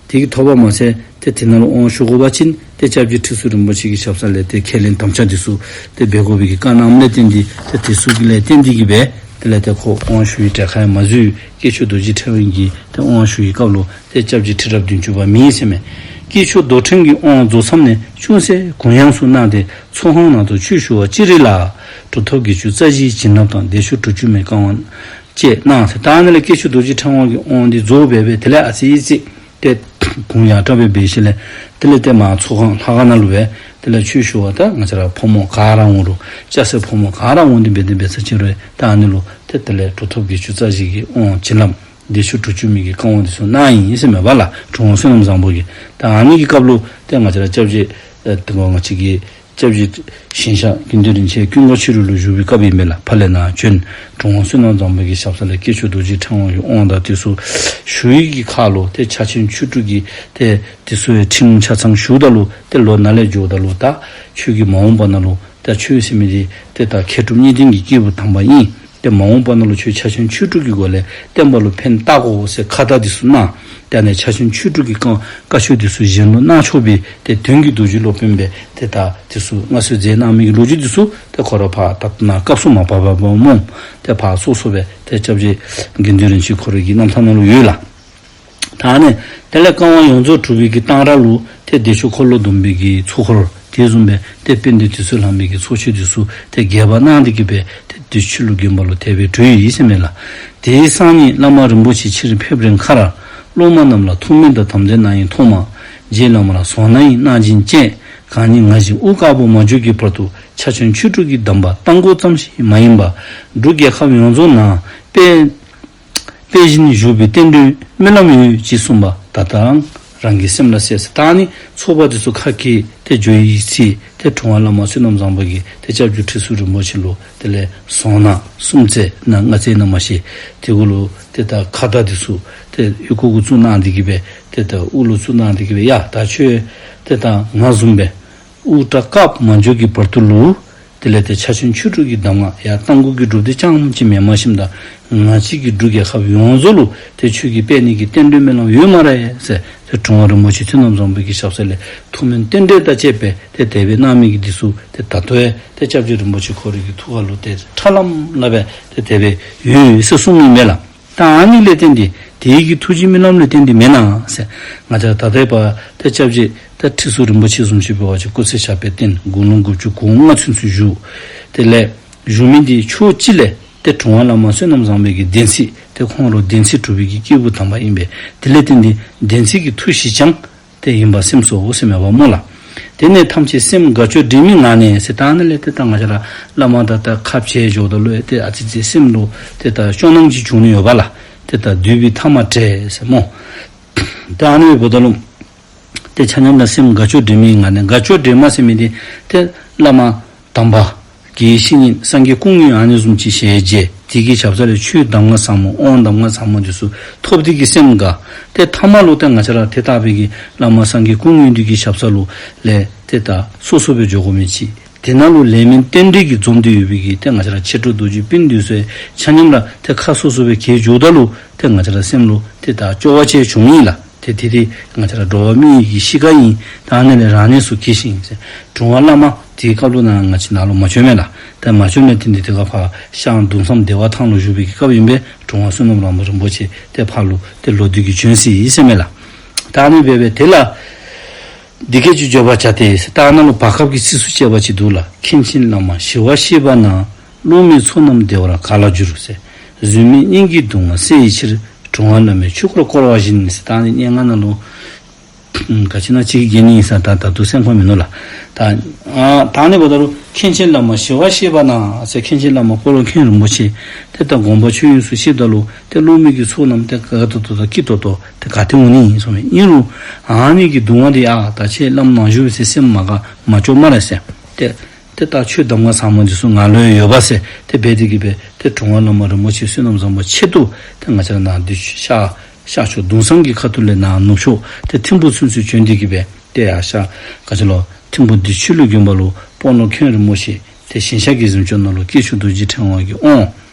དེ་གི་ཐོབ་པ་མ་ཚད་ཏེ་དེ་ནང་ལུ་དབང་ཞུ་དགོ་པ་ཅིན་ཏེ་སྐྱབས་རྗེ་ཁྲི་ཟུར་རིན་པོ་ཆེ་གི་ཞབས་ས་ལས་ཏེ་ཁས་ལེན་དམ་བཅའ་འདི་ཚུ་ཏེ་འབད་དགོ་པའི་གི་བཀའ་གནངམ་ལས་བརྟེན་ཏེ་ཏེ་དེ་ཚུ་གི་ལས་བརྟེན་ཏེ་གི་སྦེ་དེ་ལས་ཏེ་ཁོ་དབང་ཞུ་བའི་གྲལ་ཁར་ཡང་མ་འཛུལ། སྐྱེས་མཆོག་རྡོ་རྗེ་ཕྲེང་བ་གིས་ཏེ་དབང་ཞུ་བའི་སྐབས་ལུ་ཏེ་སྐྱབས་རྗེ་ཁྲི་རབས་བདུན་ཅུ་པ་མེད་ཟེར་མས། སྐྱེས་མཆོག་རྡོར་ཕྲེང་གི་དབང་རྫོགས་མཚམས་ནས་ཅུང་ཟད་གུང་ཡངས་སུ་གནང་སྟེ་ཚོགས་ཁང་ནང་དུ་ཆོས་ཞུ་བ་ཅི་རིགས་ལ་གྲུབ་ཐོབ་བརྒྱད་ཅུ་རྩ་བཞིའི་བྱིན་རླབས་དང་བདེ་མཆོག་དྲུག་ཅུ་མའི་བཀའ་དབང་བཅས་གནང་ཟེར། ད་ཨ་ནི་ལས་སྐྱེས་མཆོག་རྡོ་རྗེ་ཕྲེང་བ་གི་དབང་འདི་རྫོགས་སྦེ་སྦེ་དེ་ལས་ཨ་ཙི་ཨི་ཙི་ཏེ་གུང་ཡངས་དྲགས་སྦེ་འབད་ཞིནམ་ལས་དེ་ལས་ཏེ་མར་ཚོགས་ཁང་ལྷ་ཁང་ནང་ལུ་སྦེ་དེ་ལས་ཆོས་ཞུ་བར་ད་ང་བཅས་ར་ཕོ་མོ་ག་ར་འོང་རུང་སྐྱ་སེར་ཕོ་མོ་ག་ར་འོང་སྟེ་འབད་དེ་འབད་ས་ཅིག་རུང་ད་ཨ་ནི་ལུ་ཏེ་དེ་ལས་གྲུབ་ཐོབ་བརྒྱད་ཅུ་རྩ་བཞི་གི་དབང་བྱིན་རླབས་བདེ་མཆོག་དྲུག་ཅུ་མའི་གི་བཀའ་དབང་འདི་ཚུ་གནང་ཡི་ཟེར་མས་པ་ལགས། གྲུབ་དབང་བསོད་ནམས་བཟང་པོ་གིས། ད་ཨ་ནི་གི་སྐབས་ལུ་ཏེ་ང་བཅས་ར་སྐྱབས་རྗེ་ཨེ་ཏེ་ང་བཅས་ཀྱི་ སྐྱབས་རྗེ་ཞིང་གཤེགས་དགེ་འདུན་རིན་ཆེན་ཀུན་དགའ་ཆོས་གླིང་ལུ་བཞུགས་པའི་སྐབས་ཨིན་པས་ལགས། ཕར་ལས་ནཱ་བྱོན། གྲུབ་དབང་བསོད་ནམས་བཟང་པོ་གི་ཞབས་ས་ལས་དཀྱིལ་ཆོག་རྡོ་རྗེ་ཕྲེང་བ་གི་དབང་དང་དེ་ཚུ་ཞུ་ཡི་གི་ཁར་ལུ་ཏེ་ཕྱག་ཆེན་ཆོས་དྲུག་གི་ཏེ་དེ་ཚུ་ཡང་ཁྲིམས་ཆ་ཚང་ཞུཝ་ད་ལུ་ཏེ་ལོག་ནཱ་ལས་འགྱོཝ་ད་ལུ་ད་ཁྱོད་ཀྱིས་མ་འོངས་པ་ནང་ལུ་ད་ཁྱོད་ཟེར་མི་འདི་ཏེ་ད་མཁས་གྲུབ་གཉིས་ལྡན་གྱི་སྐྱེས་བུ་དམ་པ་ཨིན། ཏེ་མ་འོངས་པ་ནང་ལུ་ཁྱོད་ཕྱག་ཆེན་ཆོས་དྲུག་གི་སྒོ་ལས་བསྟན་པ་ལུ་ཕན་བཏགས་དགོ་ཟེར་ཁ་བརྡ་འདི་ཚུ་གནང་། ཏེ་ཨ་ནི་ཕྱག་ཆེན་ཆོས་དྲུག་གི་བཀའ་བཀའ་ཆོས་འདི་ཚུ་གཞན་ལུ་གནང་ཆོག་པའི་ཏེ་དོན་གྱི་རྡོ་རྗེ་སློབ་དཔོན་སྦེ་ཏེ་ད་འདི་ཚུ་མངའ་གསོལ་མཛད་གནང་མི་གི་ལོ་རྒྱུས་འདི་ཚུ་ཏེ་ཁོ་ར་ཕར་ད་ནཱ་སྐབས་སུ་མ་བབས་པ་སྨོ། ཏེ་ཕར་སོ་སོ་སྦེ་ཏེ་སྐྱབས་རྗེ་དགེ་འདུན་རིན་ཆེན་ཁོ་རའི་གི་རྣམ་ཐར་ནང་ལུ་ཡོད་ལགས། ད་ཨ་ནི་དེ་ལས་བཀའ་དབང་ཡོངས་རྫོགས་གྲུབ་པའི་གི་གཏང་རག་ལུ་ཏེ་བདེ་མཆོག་འཁོར་ལོ་སྡོམ་པའི་གི་ཚོགས་འཁོར་དེ་བཟུམ་སྦེ་ཏེ་དཔལ་ལྡན་དུད་སོལ་ལྷ་མོའི་གི་ཚོགས་མཆོད་འདི་ཚུ་ཏེ་རྒྱས་པ་གནང་སྟེ་གི་སྦེ་ཏེ་དུས་ཆེན་ལུ་དགོན་པ་ལུ་དེ་སྦེ་གྲོལ་ཡི་ཟེར་མས་ལགས། དེའི་སང་ཉིན་བླ་མ་རིན་པོ་ཆེ་ཕྱིར་ཕེབས་རན་ཁར། སློབ་མ་རྣམས་ལ་ཐུགས་སྨོན་དང་དམ་རྫས་གནང་ཡི་ཐོག་མར། རྗེ་བླ་མ་ལ་བཟང་ན་ཡི་གནང་སྦྱིན་བཅས། གང་ཉིད་ང་བཞིན་དབུ་དཀར་པོ་མ་འབྱོར་གྱི་བར་དུ་ཕྱག་ཆེན་ཆོས་དྲུག་གི་གདམས་པ་བཏང་དགོ་ཙམ་ཞིག་མ་ཡིན་པར། འབྲུག་རྒྱལ་ཁབ་ཡོངས་རྫོགས་ན་དཔལ་དཔལ་བཞིན་བཞུགས་པའི་རྟེན་འབྲེལ་སྨོན་ལམ་ཡོད་ཅེས་གསུངས་པ་ད་ལྟའང་རང་གི་སེམས་ལ་གསལ་ཟེར། ད་ཨ་ནི་ཚོགས་པ་འདི་ཚུ་ཁ་གྱེས་ཏེ་འགྱོ་ཡི་ཚེ་ཏེ་གྲུབ་དབང་བླ་མ་བསོད་ནམས་བཟང་པོ་གིས་ཏེ་སྐྱབས་རྗེ་ཁྲི་ཟུར་རིན་པོ་ཆེ་ལུ་དེ་ལས་བཟང་ན་གསུམ་བཙལ་ན་ལྔ་བཙལ་ན་མ་ཤེས། དེ་གུ་ལུ་ཏེ་ད་ཁ་བརྡ་འདི་ཚུ་ཏེ་ཡི་གུ་གུ་བཙུགས་གནང་སྟེ་གི་སྦེ་ཏེ་ད་དབུ་ལུ་བཙུགས་གནང་སྟེ་གི་སྦེ་ཡ་ད་ཁྱོད་ཏེ་ད་ང་བཟུམ་སྦེ་དབུ་སྐྲ་དཀརཔོ་མ་འབྱོར་གྱི་བར་དུ་ལུ་དེ་ལས་ཏེ་ཕྱག་ཆེན་ཆོས་དྲུག་གི་གདམས་ངག་ཡང་རྟ་མགོ་གི་སྒྲུབ་སྡེ་རྐྱངམ་ཅིག་མེན་མ་ཤིམ་ད་ང་བཅས་ཀྱི་འབྲུག་རྒྱལ་ཁབ་ཡོངས་རྫོགས་ལུ་ཏེ་ཁྱོད་ཀྱིས་སྤེལ་ནི་གི་རྟེན་འབྲེལ་སྨོན་ལམ་ཡོད་སྨ་རེ་ཟེར་ཏེ་གྲུབ་དབང་རིན་པོ་ཆེ་བསོད་ནམས་བཟང་པོ་གི་ཞབས་ས་ལས་ཐུགས་སྨོན་རྟེན་འབྲེལ་དང་བཅས་པའི་ཏེ་དེ་སྦེ་གནང་མི་གི་འདི་ཚུ་ཏེ་ད་ལྟོ་ཡང་ཏེ་སྐྱབས་རྗེ་རིན་པོ་ཆེ་ཁོ་རའི་གི་ཐུགས་ཁ་ལུ་ཏེ་ཁྲ་ལམ་ལམ་སྦེ་ཏེ་དེ་སྦེ་ཡོད་ཟེར་གསུངས་མི་མས་ལགས། ད་ཨ་ནི་ལས་བརྟེན་ཏེ་དེ་གི་ཐུགས་རྗེ་སྨོན་ལམ་ལས་བརྟེན་ཏེ་མེན་ན་ཟེར། ང་བཅས་ད་ལྟའི་བར་ཏེ་སྐྱབས་རྗེ་ད་ཁྲི་ཟུར་རིན་པོ་ཆེ་བཟུམ་ཅིག་འབད་བ་ཅིན་སྐུ་ཚེ་ཞབས་པད་བརྟན། དགུང་ལོ་དགུ་བཅུ་གོ་ལྔ་ཚུན་ཚོད་བཞུགས། དེ་ལས་བཞུགས་མི་འདི་ཕྱོགས་གཅིག་ལས་ཏེ་གྲུབ་དབང་བླ་མ་བསོད་ནམས་བཟང་པོའི་གི་བདེན་ཚིག་ཏེ་ཁོང་ར་བདེན་ཚིག་གྲུབ་པའི་གི་སྐྱེས་བུ་དམ་པ་ཨིན་པས། དེ་ལས་བརྟེན་ཏེ་བདེན་ཚིག་གི་མཐུ་ཞི་ཅང་ཏེ་ཡིན་པ་སེམས་སོ་ཟེར་མས་པ་སྨོ་ལགས། དེ་ནས་ཐམས་ཅད་སེམས་དགའ་སྐྱོ་འདྲེས་མའི་ངང་ནས་ཟེར། ད་ཨ་ནི་ལས་ཏེ་ད་ང་བཅས་ར་བླ་མ་དང་ད་ཁ་འཕྱལ་འགྱོཝ་ད་ལུ་ཏེ་ཨ་ཙི་ཙི་སེམས་ལུ་ཏེ་ད་སྐྱོ་སྣང་ཅིག་བྱུང་ནི་ཡོདཔ་ལགས། ཏེ་ད་འདུས་པའི་མཐའ་མ་བྲལ་ཟེར་སྨོ། ད་ཨ་ནི་འབདཝ་ད་ལུ་ཏེ་ཆ་མཉམ་ལ་སེམས་དགའ་སྐྱོ་འདྲེས་མའི་ངང་ནས། དགའ་སྐྱོ་འདྲེས་མ་ཟེར་མི་འདི་ཏེ་བླ་མ་དམ་པ་དགེ་བཤེས་གཉེན་སངས་རྒྱས་སྐུ་དངོས་ཨ་ནི་བཟུམ་ཅིག་ཞལ་མཇལ། དེ་གི་ཞབས་ས་ལས་ཆོས་གདམས་ངག་ཟབ་མོ་དབང་གདམས་ངག་ཟབ་མོ་འདི་ཚུ་ཐོབ་སྟེ་གི་སེམས་དགའ། ཏེ་མཐའ་མ་ལུ་ཏེ་ང་བཅས་ར་དེ་ལྟ་བུའི་གི་བླ་མ་སངས་རྒྱས་སྐུ་དངོས་འདི་གི་ཞབས་ས་ལུ་ལས་ཏེ་ད་སོ་སོ་སྦེ་འགྱོ་དགོ་མི་ཅིག། དེ་ནང་ལུ་ལས་སྨོན་རྟེན་འབྲེལ་གྱིས་འཛོམས་ཏེ་ཡོད་པའི་གི་ཏེ་ང་བཅས་ར་མཆེད་གྲོགས་རྡོ་རྗེ་སྤུན་འདི་ཚུ་ཆ་མཉམ་ར་ཏེ་ཁ་སོ་སོ་སྦེ་གྱེས་འགྱོཝ་ད་ལུ་ཏེ་ང་བཅས་ར་སེམས་ལུ་ཏེ་ད་སྐྱོ་བ་ཅིག་བྱུང་ཡི་ལགས། ཏེ་དེ་དེ་ང་བཅས་ར་འགྲོ་བ་མི་ཡི་གི་གཤིས་ཀ་ཨིན། ད་ཨ་ནི་ལས་རང་གནས་སུ་གྱེས་ཤིག་ཟེར། གྲུབ་དབང་བླ་མ་དེའི་སྐབས་ལུ་ནཱ་ང་བཅས་ནཱ་ལུ་མ་བྱོན་མས་ལགས། ཏེ་མ་བྱོན་མི་དེ་འདི་དེ་ག་ཕར་ཤར་གདུང་བསམ་བདེ་བ་ཐང་ལུ་བཞུགས་པའི་གི་སྐབས་ཨིན་པས། གྲུབ་དབང་བསོད་ནམས་བླ་མ་རིན་པོ་ཆེ་ཏེ་ཕར་ལུ་ཏེ་ལོག་སྟེ་གི་བྱོན་ཅི་ཟེར་མས་ལགས། ད་ཨ་ནི་འབད་བའི་དེ་ལ་འདི་སྐད་ཅེས་བརྗོད་པར་བྱ་སྟེ་ཟེར། ད་ཨ་ནཱ་ལུ་བར་སྐབས་ཀྱི་ཚིགས་སུ་བཅད་པ་ཅིག་འདུག་ལགས། མཁན་ཆེན་བླ་མ་ཞི་བར་གཤེགས་པ་ན། སློབ་མའི་ཚོགས་རྣམས་བདེ་བར་ག་ལ་འགྱུར་ཟེར། བཟོད་མེད་སྙིང་གི་གདུང་བ་སེལ་བའི་ཕྱིར། གྲུབ་དབང་བླ་མའི་ཆོས་འཁོར་བསྐོར་བ་བཞིན་ཟེར། ད་ཨ་ནི་སྙན་ངག་ནང་ལུ་ག་ཅི་ན་ཅིག་གི་ཉན་ནི་ཨིན་ས་ད་ད་དུང་སེམས་ཁར་མིན་ནུག་ལགས། ད་ཨ་ད་ཨ་ནི་འབདཝ་ད་ལུ་མཁན་ཆེན་བླ་མ་ཞི་བར་གཤེགས་པ་ན་ཟེར། མཁན་ཆེན་བླ་མ་སྤོ་ལོ་མཁན་རིན་པོ་ཆེ་ཏེ་ད་དགོངས་པ་ཆོས་དབྱིངས་སུ་གཤེགསཔ་ད་ལུ་ཏེ་སློབ་མའི་གི་ཚོགས་རྣམས་ཏེ་དགའ་ཏོག་ཏོ་དང་སྐྱིད་ཏོག་ཏོ་ཏེ་ག་ཏེ་འོང་ནི་ཨིན་གསུངས་མས། ཨིན་རུང་ཨ་ནི་གི་གདུང་བ་འདི་ཨ་ད་ཁྱེད་བླམ་ནཱ་བཞུགས་ཟེར་སེམས་མ་དགའ་མ་སྐྱོ་སྨ་རེ་ཟེར། ཏེ་ཏེ་ད་ཆོས་གདམས་ངག་ཟབ་མོ་འདི་ཚུ་ང་ལུ་ཡོད་པ་ཟེར་ཏེ་འབད་དེ་གི་སྦེ་ཏེ་གྲུབ་དབང་བླ་མ་རིན་པོ་ཆེ་བསོད་ནམས་བཟང་པོ་ཆེད་དུ་ཏེ་ང་བཅས་ར་ནཱ་འདི་ཤར་ཤར་ཕྱོགས་གདུང་བསམ་གྱི་ཁ་ཐུག་ལས་ནཱ་ནུབ་ཕྱོགས་ཏེ་ཐིམ་ཕུག་ཚུན་ཚོད་བྱོན་ཏེ་གི་སྦེ་ཏེ་ཡར་ཤར་ག་ཅི་ལོ་ཐིམ་ཕུག་བདེ་ཆོས་གླིང་དགོན་པ་ལུ་སྤོ་ལོ་མཁན་རིན་པོ་ཆེ་ཏེ་ཞིང་གཤེགས་ཀྱི་གཟིམ་ཅུང་ནང་ལུ་དཀྱིལ་ཆོག་རྡོ་རྗེ་ཕྲེང་བ་གི་དབང་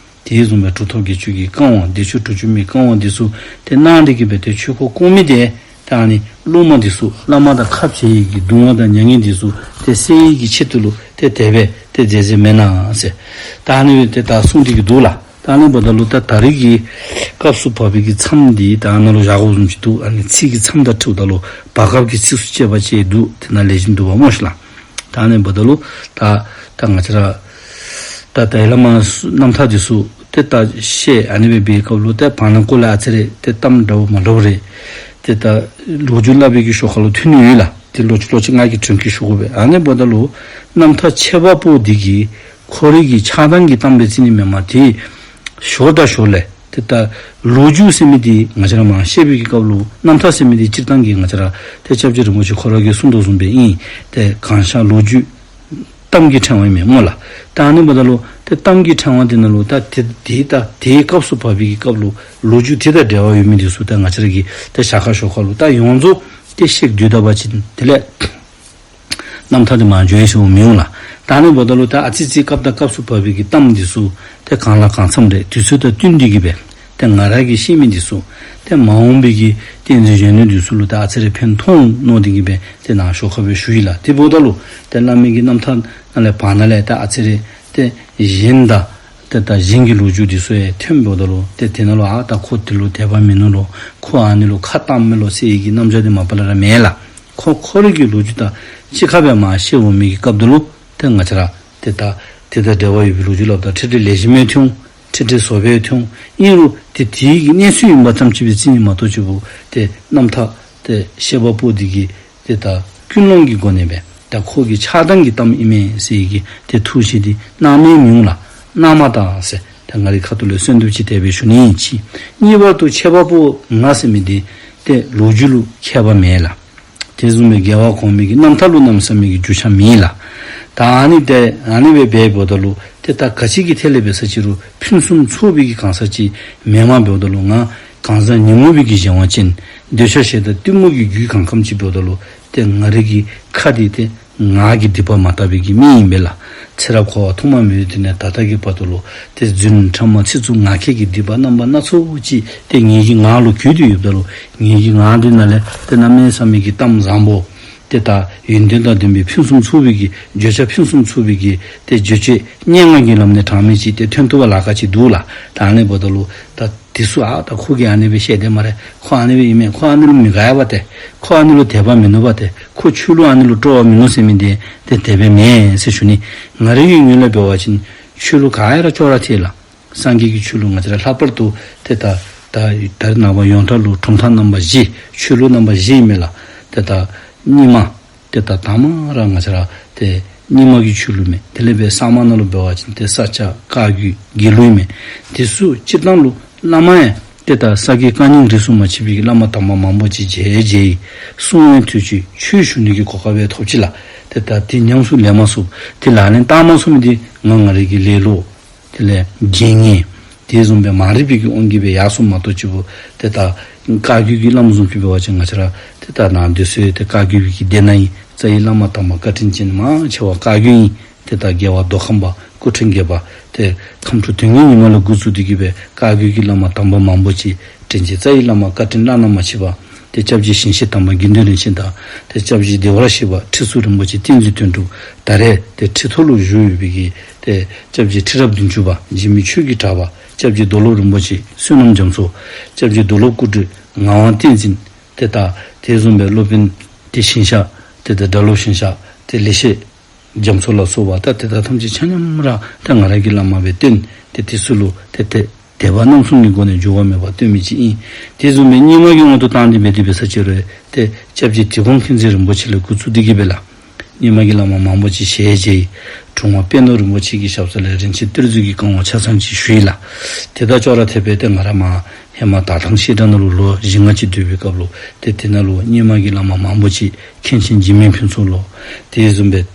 དེ་བཟུམ་སྦེ་གྲུབ་ཐོབ་དགེ་ཆོས་ཀྱི་བཀའ་དབང་བདེ་མཆོག་དྲུག་ཅུ་མའི་བཀའ་དབང་འདི་ཚུ་ཏེ་གནང་སྟེ་གི་སྦེ་ཏེ་ཆོས་འཁོར་བསྐོར་མི་དེ་ད་ཨ་ནི་སློབ་མ་འདི་ཚུ་བླ་མ་དང་ཁ་འཕྱལ་ཡི་གི་གདུང་བ་དང་མྱ་ངན་འདི་ཚུ་ཏེ་སེལ་ཡི་གི་ཆེད་དུ་ལུ་ཏེ་དེ་སྦེ་ཏེ་མཛད་མཛདཔ་མེན་ན་ཟེར། ད་ཨ་ནི་སྦེ་ཏེ་ད་གསུངས་ཏེ་གི་འདུག་ལགས། ད་ཨ་ནི་འབདཝ་ད་ལུ་ད་ད་རིས་ཀྱི་སྐབས་སུ་བབས་པའི་གི་མཚམས་འདི་ད་ཨ་ནཱ་ལུ་བཞག་དགོཔ་བཟུམ་ཅིག་འདུག། ཨ་ནི་ཚིག་གི་མཚམས་དང་འཁྲིལཝ་ད་ལུ་བར་སྐབས་ཀྱི་ཚིགས་སུ་བཅད་པ་ཅིག་འདུག། དེ་ནང་ལེགས་ཤོམ་འདུག་པ་སྨོ་ཤིག་ལགས། ད་ཨ་ནི་འབདཝ་ད་ལུ་ད་ད་ང་བཅས་ར་ད་ད་ཡ་བླ་མ་རྣམ་ཐར་འདི་ཚུ་ཏེ་ད་བཤད་ཨ་ནི་སྦེ་འབད་བའི་སྐབས་ལུ་ཏེ་བར་ན་སྐོར་ལས་ཨ་ཙི་རེ་ཏེ་གཏམ་འདྲཝ་མ་འདྲཝ་རེ་ཏེ་ད་ལོ་རྒྱུས་སླབ་པའི་གི་ཞོར་ཁ་ལུ་ཐོན་ནི་ཡོད་ལགས། ཏེ་ལོག་ཅི་ལོག་ཅི་ང་གིས་དྲན་སྐུལ་ཞུ་དགོ་པས། ཨ་ནི་འབདཝ་ད་ལུ་རྣམ་ཐར་འཆད་པ་པོ་འདི་གིས་ཁོ་རའི་གི་ཆགས་སྡང་གི་གཏམ་སྦེ་བརྩི་ནི་མེན་པར་ཏེ་ཞོར་དང་ཞོར་ལས་ཏེ་ད་ལོ་རྒྱུས་ཟེར་མི་འདི་ང་བཅས་ར་མར་བཤད་པའི་གི་སྐབས་ལུ་རྣམ་ཐར་ཟེར་མི་འདི་སྤྱིར་བཏང་གི་ང་བཅས་ར་ཏེ་སྐྱབས་རྗེ་རིན་པོ་ཆེ་ཁོ་ར་གིས་གསུངས་དོ་བཟུམ་སྦེ་ཨིན། ཏེ་གང་ཤར་ལོ་རྒྱུས་ གཏམ་གྱི་ཕྲེང་བ་ཨིན་མས་སྨོ་ལགས། ད་ཨ་ནི་འབདཝ་ད་ལུ་ཏེ་གཏམ་གྱི་ཕྲེང་བ་འདི་ནང་ལུ་ད་དེ་དེ་ད་དེའི་སྐབས་སུ་བབས་པའི་གི་སྐབས་ལུ་ལོ་རྒྱུས་དེ་དང་འབྲེལ་བ་ཡོད་མི་འདི་ཚུ་ད་ང་བཅས་ར་གི་ད་ཞར་ཁ་ཞོར་ཁ་ལུ་ད་ཡོངས་རྫོགས་ཏེ་བཤད་སྡོད་ད་པ་ཅིན་དེ་ལས་རྣམ་ཐར་འདི་མར་འགྱོ་ཡི་ཟེར་མི་འོང་ལགས། ད་ཨ་ནི་འབདཝ་ད་ལུ་ད་ཨ་ཙི་ཙི་སྐབས་དང་སྐབས་སུ་བབས་པའི་གི་གཏམ་འདི་ཚུ་ཏེ་གང་ལ་གང་འཚམས་རེ་དུས་ཚོད་དང་བསྟུན་ཏེ་གི་སྦེ་ཏེ་ང་ར་གིས་ཤེས་མི་འདི་ཚུ་ཏེ་མ་འོངས་པའི་གི་བསྟན་འཛིན་གཞོན་ནུ་འདི་ཚུ་ལུ་ད་ཨ་ཙི་རེ་ཕན་ཐོགས་མནོ་སྟེ་གི་སྦེ་ཏེ་ནཱ་ཞོར་ཁ་སྦེ་ཞུ་ཡི་ལགས། དེ་འབདཝ་ད་ལུ་ཏེ་བླ་མའི་གི་རྣམ་ཐར་ནང་ལས་བར་ན་ལས་ད་ཨ་ཙི་རེ་ཏེ་གཞན་དང་ཏེ་ད་གཞན་གྱི་ལོ་རྒྱུས་འདི་ཚུ་ཡང་ཐོནམ་འབདཝ་ད་ལུ་ཏེ་དེ་ནང་ལུ་ཨ་ད་ཁོ་དེ་ལུ་དད་པ་མིན་ནུག་ལོ། ཁོ་ཨ་ནི་ལུ་ཁ་བཏངམ་མས་ལོ་ཟེར་བའི་གི་རྣམ་གཞག་འདི་མ་པ་ལས་ར་མེད་ལགས། ཁོ་ཁོ་རའི་གི་ལོ་རྒྱུས་དང་གཅིག་ཁར་སྦེ་མར་བཤད་འོང་མི་གི་སྐབས་འདི་ལུ་ཏེ་ང་བཅས་ར་ཏེ་ད་དེ་དང་འབྲེལ་བ་ཡོད་པའི་ལོ་རྒྱུས་སླབ་ད་ཁྲིད་ཁྲིད་ལེགས་ཤོམ་སྦེ་ཐོན་འོང་། ཁྲིད་ཁྲིད་བཟོ་སྦེ་ཐོན་འོང་། ཨིན་རུང་ཏེ་དེའི་གི་གནས་ཚུལ་ཨིན་པ་ཙམ་ཅིག་སྦེ་བརྩི་ནི་མ་གཏོགས་གཅིག་པུ་ཏེ་རྣམ་ཐར་ཏེ་བཤད་པ་པོ་འདི་གིས་ཏེ་ད་ཀུན་སློང་གི་སྒོ་ནས་སྦེ་ད་ཁོ་གི་ཆགས་སྡང་གི་གཏམ་ཨིན་མས་ཟེར་གྱི་ཏེ་ཐུགས་བཞེད་འདི་གནང་མི་མི་འོང་ལགས། གནང་མ་ད་ཟེར་ཏེ་ང་རའི་ཁ་ཐུག་ལས་གསོལ་འདེབས་ཅིག་དེ་སྦེ་ཞུ་ནི་ཨིན་ཅི། གཉིས་པར་དུ་འཆད་པ་པོ་ང་ཟེར་མི་འདི་ཏེ་ལོ་རྒྱུས་ལུ་མཁས་པ་མེད་ལགས། དེ་བཟུམ་སྦེ་རྒྱལ་བ་གོང་མའི་གི་རྣམ་ཐར་ལུ་གནམ་མེད་ས་མེད་ཀྱི་རྒྱུས་ཆ་མེད་ལགས། ད་ཨ་ནི་ཏེ་ཨ་ནི་སྦེ་འབདཝ་ད་ལུ་ཏེ་ད་ག་ཅི་གི་ཐད་ལས་འབད་ས་ཅི་རུང་ཕུན་སུམ་ཚོགས་པའི་གི་གང་ཟག་ཅིག་མེནམ་འབདཝ་ད་ལུ་ང་གང་ཟག་ཉོན་མོངས་པའི་གི་གཞན་དབང་ཅན་འདོད་ཆགས་ཞེ་སྡང་གཏི་མུག་གི་རྒྱུད་གང་ཁམས་ཅིག་འབདཝ་ད་ལུ་ཏེ་ང་རའི་གི་ཁ་འདི་ཏེ་ངག་གི་སྡིག་པ་མ་དག་པའི་གི་མི་ཨིན་པས་ལགས། ཚེ་རབས་འཁོར་བ་ཐོག་མ་མེད་པའི་དུས་ནས་ད་ལྟ་གི་བར་དུ་ལུ་ཏེ་རྫུན་ཕྲ་མ་ཚིག་རྩུབ་ངག་འཁྱལ་གྱི་སྡིག་པ་རྣམ་པ་སྣ་ཚོགས་ཅིག་ཏེ་ངེའི་གི་ངག་ལུ་གྱུར་ཏེ་ཡོདཔ་ད་ལུ་ངེའི་གི་ངག་འདི་ནང་ལས་ཏེ་གནམ་མེད་ས་མེད་ཀྱི་གཏམ་བཟང་པོ་ཏེ་ད་ཡོན་ཏན་དང་ལྡན་པའི་ཕུན་སུམ་ཚོགས་པའི་གི་བརྗོད་བྱ་ཕུན་སུམ་ཚོགས་པའི་གི་ཏེ་རྗོད་བྱེད་སྙན་ངག་གི་ལམ་ནས་དྲངས་མི་ཅིག་ཏེ་ཐོན་ཐུབ་པ་ལཱ་ཁག་ཅིག་འདུག་ལགས། ད་ཨ་ནི་འབདཝ་ད་ལུ་ད་དེ་ཚུ་ཨ་ད་ཁོ་གིས་ཨ་ནི་སྦེ་བཤད་དེ་སྨ་རེ། ཁོ་ཨ་ནི་སྦེ་ཨིན་མས། ཁོ་ཨ་ནི་ལུ་མི་དགའ་བ་ཏེ། ཁོ་ཨ་ནི་ལུ་དད་པ་མིན་ནུག་པ་ཏེ། ཁོ་ཆོས་ལུ་ཨ་ནི་ལུ་སྤྲོ་བ་མིན་ནུག་ཟེར་མི་འདི་ཏེ་དེ་སྦེ་མེན་ཟེར་ཞུ་ནི། ང་རའི་གི་ངོས་ལས་འབད་བ་ཅིན་ཆོས་ལུགས་ག་ཡ་ར་ཅོག་ར་འཐད་ལགས། སངས་རྒྱས་ཀྱི་ཆོས་ལུགས་ང་བཅས་ར་ལྷག་པར་དུ་ཏེ་ད་ད་ད་རེས་ནངས་པ་ཡོངས་གྲགས་ལུ་གྲུབ་མཐའ་རྣམ་པ་བཞི་ཆོས་ལུགས་རྣམ་པ་བཞི་ཨིན་མས་ལགས། ཏེ་ད་རྙིང་མ་ཏེ་ད་དང་མ་ར་ང་བཅས་ར་ཏེ་རྙིང་མ་གི་ཆོས་ལུགས་མས། དེ་ལས་འབད་གསར་མ་ནང་ལུ་འབད་བ་ཅིན་ཏེ་ས་སྐྱ་བཀའ་བརྒྱུད་དགེ་ལུགས་ཨིན་མས། དེ་ཚུ་སྤྱིར་བཏང་ལུ་བླ་མ་ཡང་ཏེ་ད་ས་དགེ་བཀའ་རྙིང་རིས་སུ་མ་ཆད་པའི་གི་བླ་མ་དམ་པ་མང་པོ་ཅིག་མཇལ་མཇལ་ཡི། གསུང་ཡང་ཐོས་ཅི། ཆོས་ཞུ་ནི་གི་གོ་སྐབས་ཡང་ཐོབ་ཅི་ལགས། ཏེ་ད་དེ་ཉམས་སུ་ལེན་མ་ཚུགས། དེ་ལག་ལེན་བསྟར་མ་ཚུགས་མི་འདི་ང་ང་རའི་གི་ལེ་ལོ་དེ་ལས་རྒྱལ་ངན་དེ་བཟུམ་སྦེ་མ་རིག་པའི་གི་དབང་གིས་སྦེ་ཡར་སོངམ་མ་གཏོགས་གཅིག་པུ་ཏེ་ད་བཀའ་བརྒྱུད་ཀྱི་བླམ་བཟུམ་ཅིག་འབད་བ་ཅིན་ང་བཅས་ར་ཏེ་ད་ནཱ་སྡོད་སའི་ཏེ་བཀའ་བརྒྱུད་ཀྱི་སྡེ་ནང་ཨིན། རྩ་བའི་བླ་མ་དམ་པ་བཀའ་དྲིན་ཅན་མང་ཆེ་བ་བཀའ་བརྒྱུད་ཨིན། ཏེ་ད་རྒྱལ་བ་མདོ་ཁམས་པ་སྐུ་ཕྲེང་བརྒྱད་པ་ཏེ་ཁམས་སྤྲུལ་དོན་བརྒྱུད་ཉི་མ་ལས་འགོ་བཙུགས་ཏེ་གི་སྦེ་བཀའ་བརྒྱུད་ཀྱི་བླ་མ་དམ་པ་མང་པོ་ཅིག་དྲིན་ཅན་རྩ་བའི་བླ་མ་བཀའ་དྲིན་བླ་ན་མ་མཆིས་པ་ཏེ་སྐྱབས་རྗེ་ཞིང་གཤེགས་དམ་པ་དགེ་འདུན་རིན་ཆེན་དང་ཏེ་སྐྱབས་རྗེ་བདེ་བར་གཤེགས་པ་ཁྲི་ཟུར་རིན་པོ་ཆེ་བསྟན་འཛིན་དོན་གྲུབ་ད་རེས་ཏེ་ཁྲི་ཐོག་ལུ་བཞུགས་ཡོད་པའི་གི་ཏེ་སྐྱབས་རྗེ་ཁྲི་རབས་བདུན་ཅུ་པ་འཇིགས་མེད་ཆོས་ཀྱི་གྲགས་པ་སྐྱབས་རྗེ་རྡོར་སློབ་རིན་པོ་ཆེ་བསོད་ནམས་རྒྱ་མཚོ་སྐྱབས་རྗེ་རྡོར་སློབ་སྐུ་བགྲེས་ངག་དབང་བསྟན་འཛིན་ཏེ་ད་དེ་བཟུམ་སྦེ་སློབ་དཔོན་ཏེ་ཞིང་གཤེགས་ཏེ་ད་སྒྲ་སློབ་ཞིང་གཤེགས་ཏེ་ལེགས་བཤད་རྒྱ་མཚོ་ལ་སོགས་པ་ད་དེ་དག་ཐམས་ཅད་ཆ་མཉམ་ར་ད་ང་ར་གི་བླ་མ་སྦེ་བསྟེན། ཏེ་དེ་ཚུ་ལུ་ཏེ་ཏེ་དད་པ་རྣམ་གསུམ་གྱི་སྒོ་ནས་འགྱུར་བ་མེད་པར་བསྟེན་མི་ཅིག་ཨིན། དེ་བཟུམ་སྦེ་རྙིང་མ་གི་དབང་དུ་བཏང་སྟེ་འབད་དེ་འབད་ས་ཅིག་རུང་ཏེ་སྐྱབས་རྗེ་དིལ་མགོ་མཁྱེན་བརྩེ་རིན་པོ་ཆེ་ལས་འགོ་བཙུགས་ཏེ་གི་སྦེ་ལགས། རྙིང་མ་གི་བླ་མ་མང་པོ་ཅིག་ཞལ་མཇལ་ཡི། དྲུང་པ་པད་ནོར་རིན་པོ་ཆེ་གི་ཞབས་ས་ལས་རིན་ཆེན་གཏེར་མཛོད་ཀྱི་བཀའ་དབང་ཆ་ཚང་ཅིག་ཞུ་ཡི་ལགས། དེ་དང་ཅོག་ར་འཐདཔ་སྦེ་ཏེ་ང་ར་མར་ཧེ་མ་དྭགས་ཐང་བཤད་གྲྭ་ནང་ལུ་ལོ་བཞི་ལྔ་ཅིག་སྡོད་པའི་སྐབས་ལུ་ཏེ་དེ་ནང་ལུ་རྙིང་མ་གི་བླ་མ་མང་པོ་ཅིག་མཁན་ཆེན་འཇིགས་མེད་ཕུན་ཚོགས་ལོ། དེ་བཟུམ་སྦེ་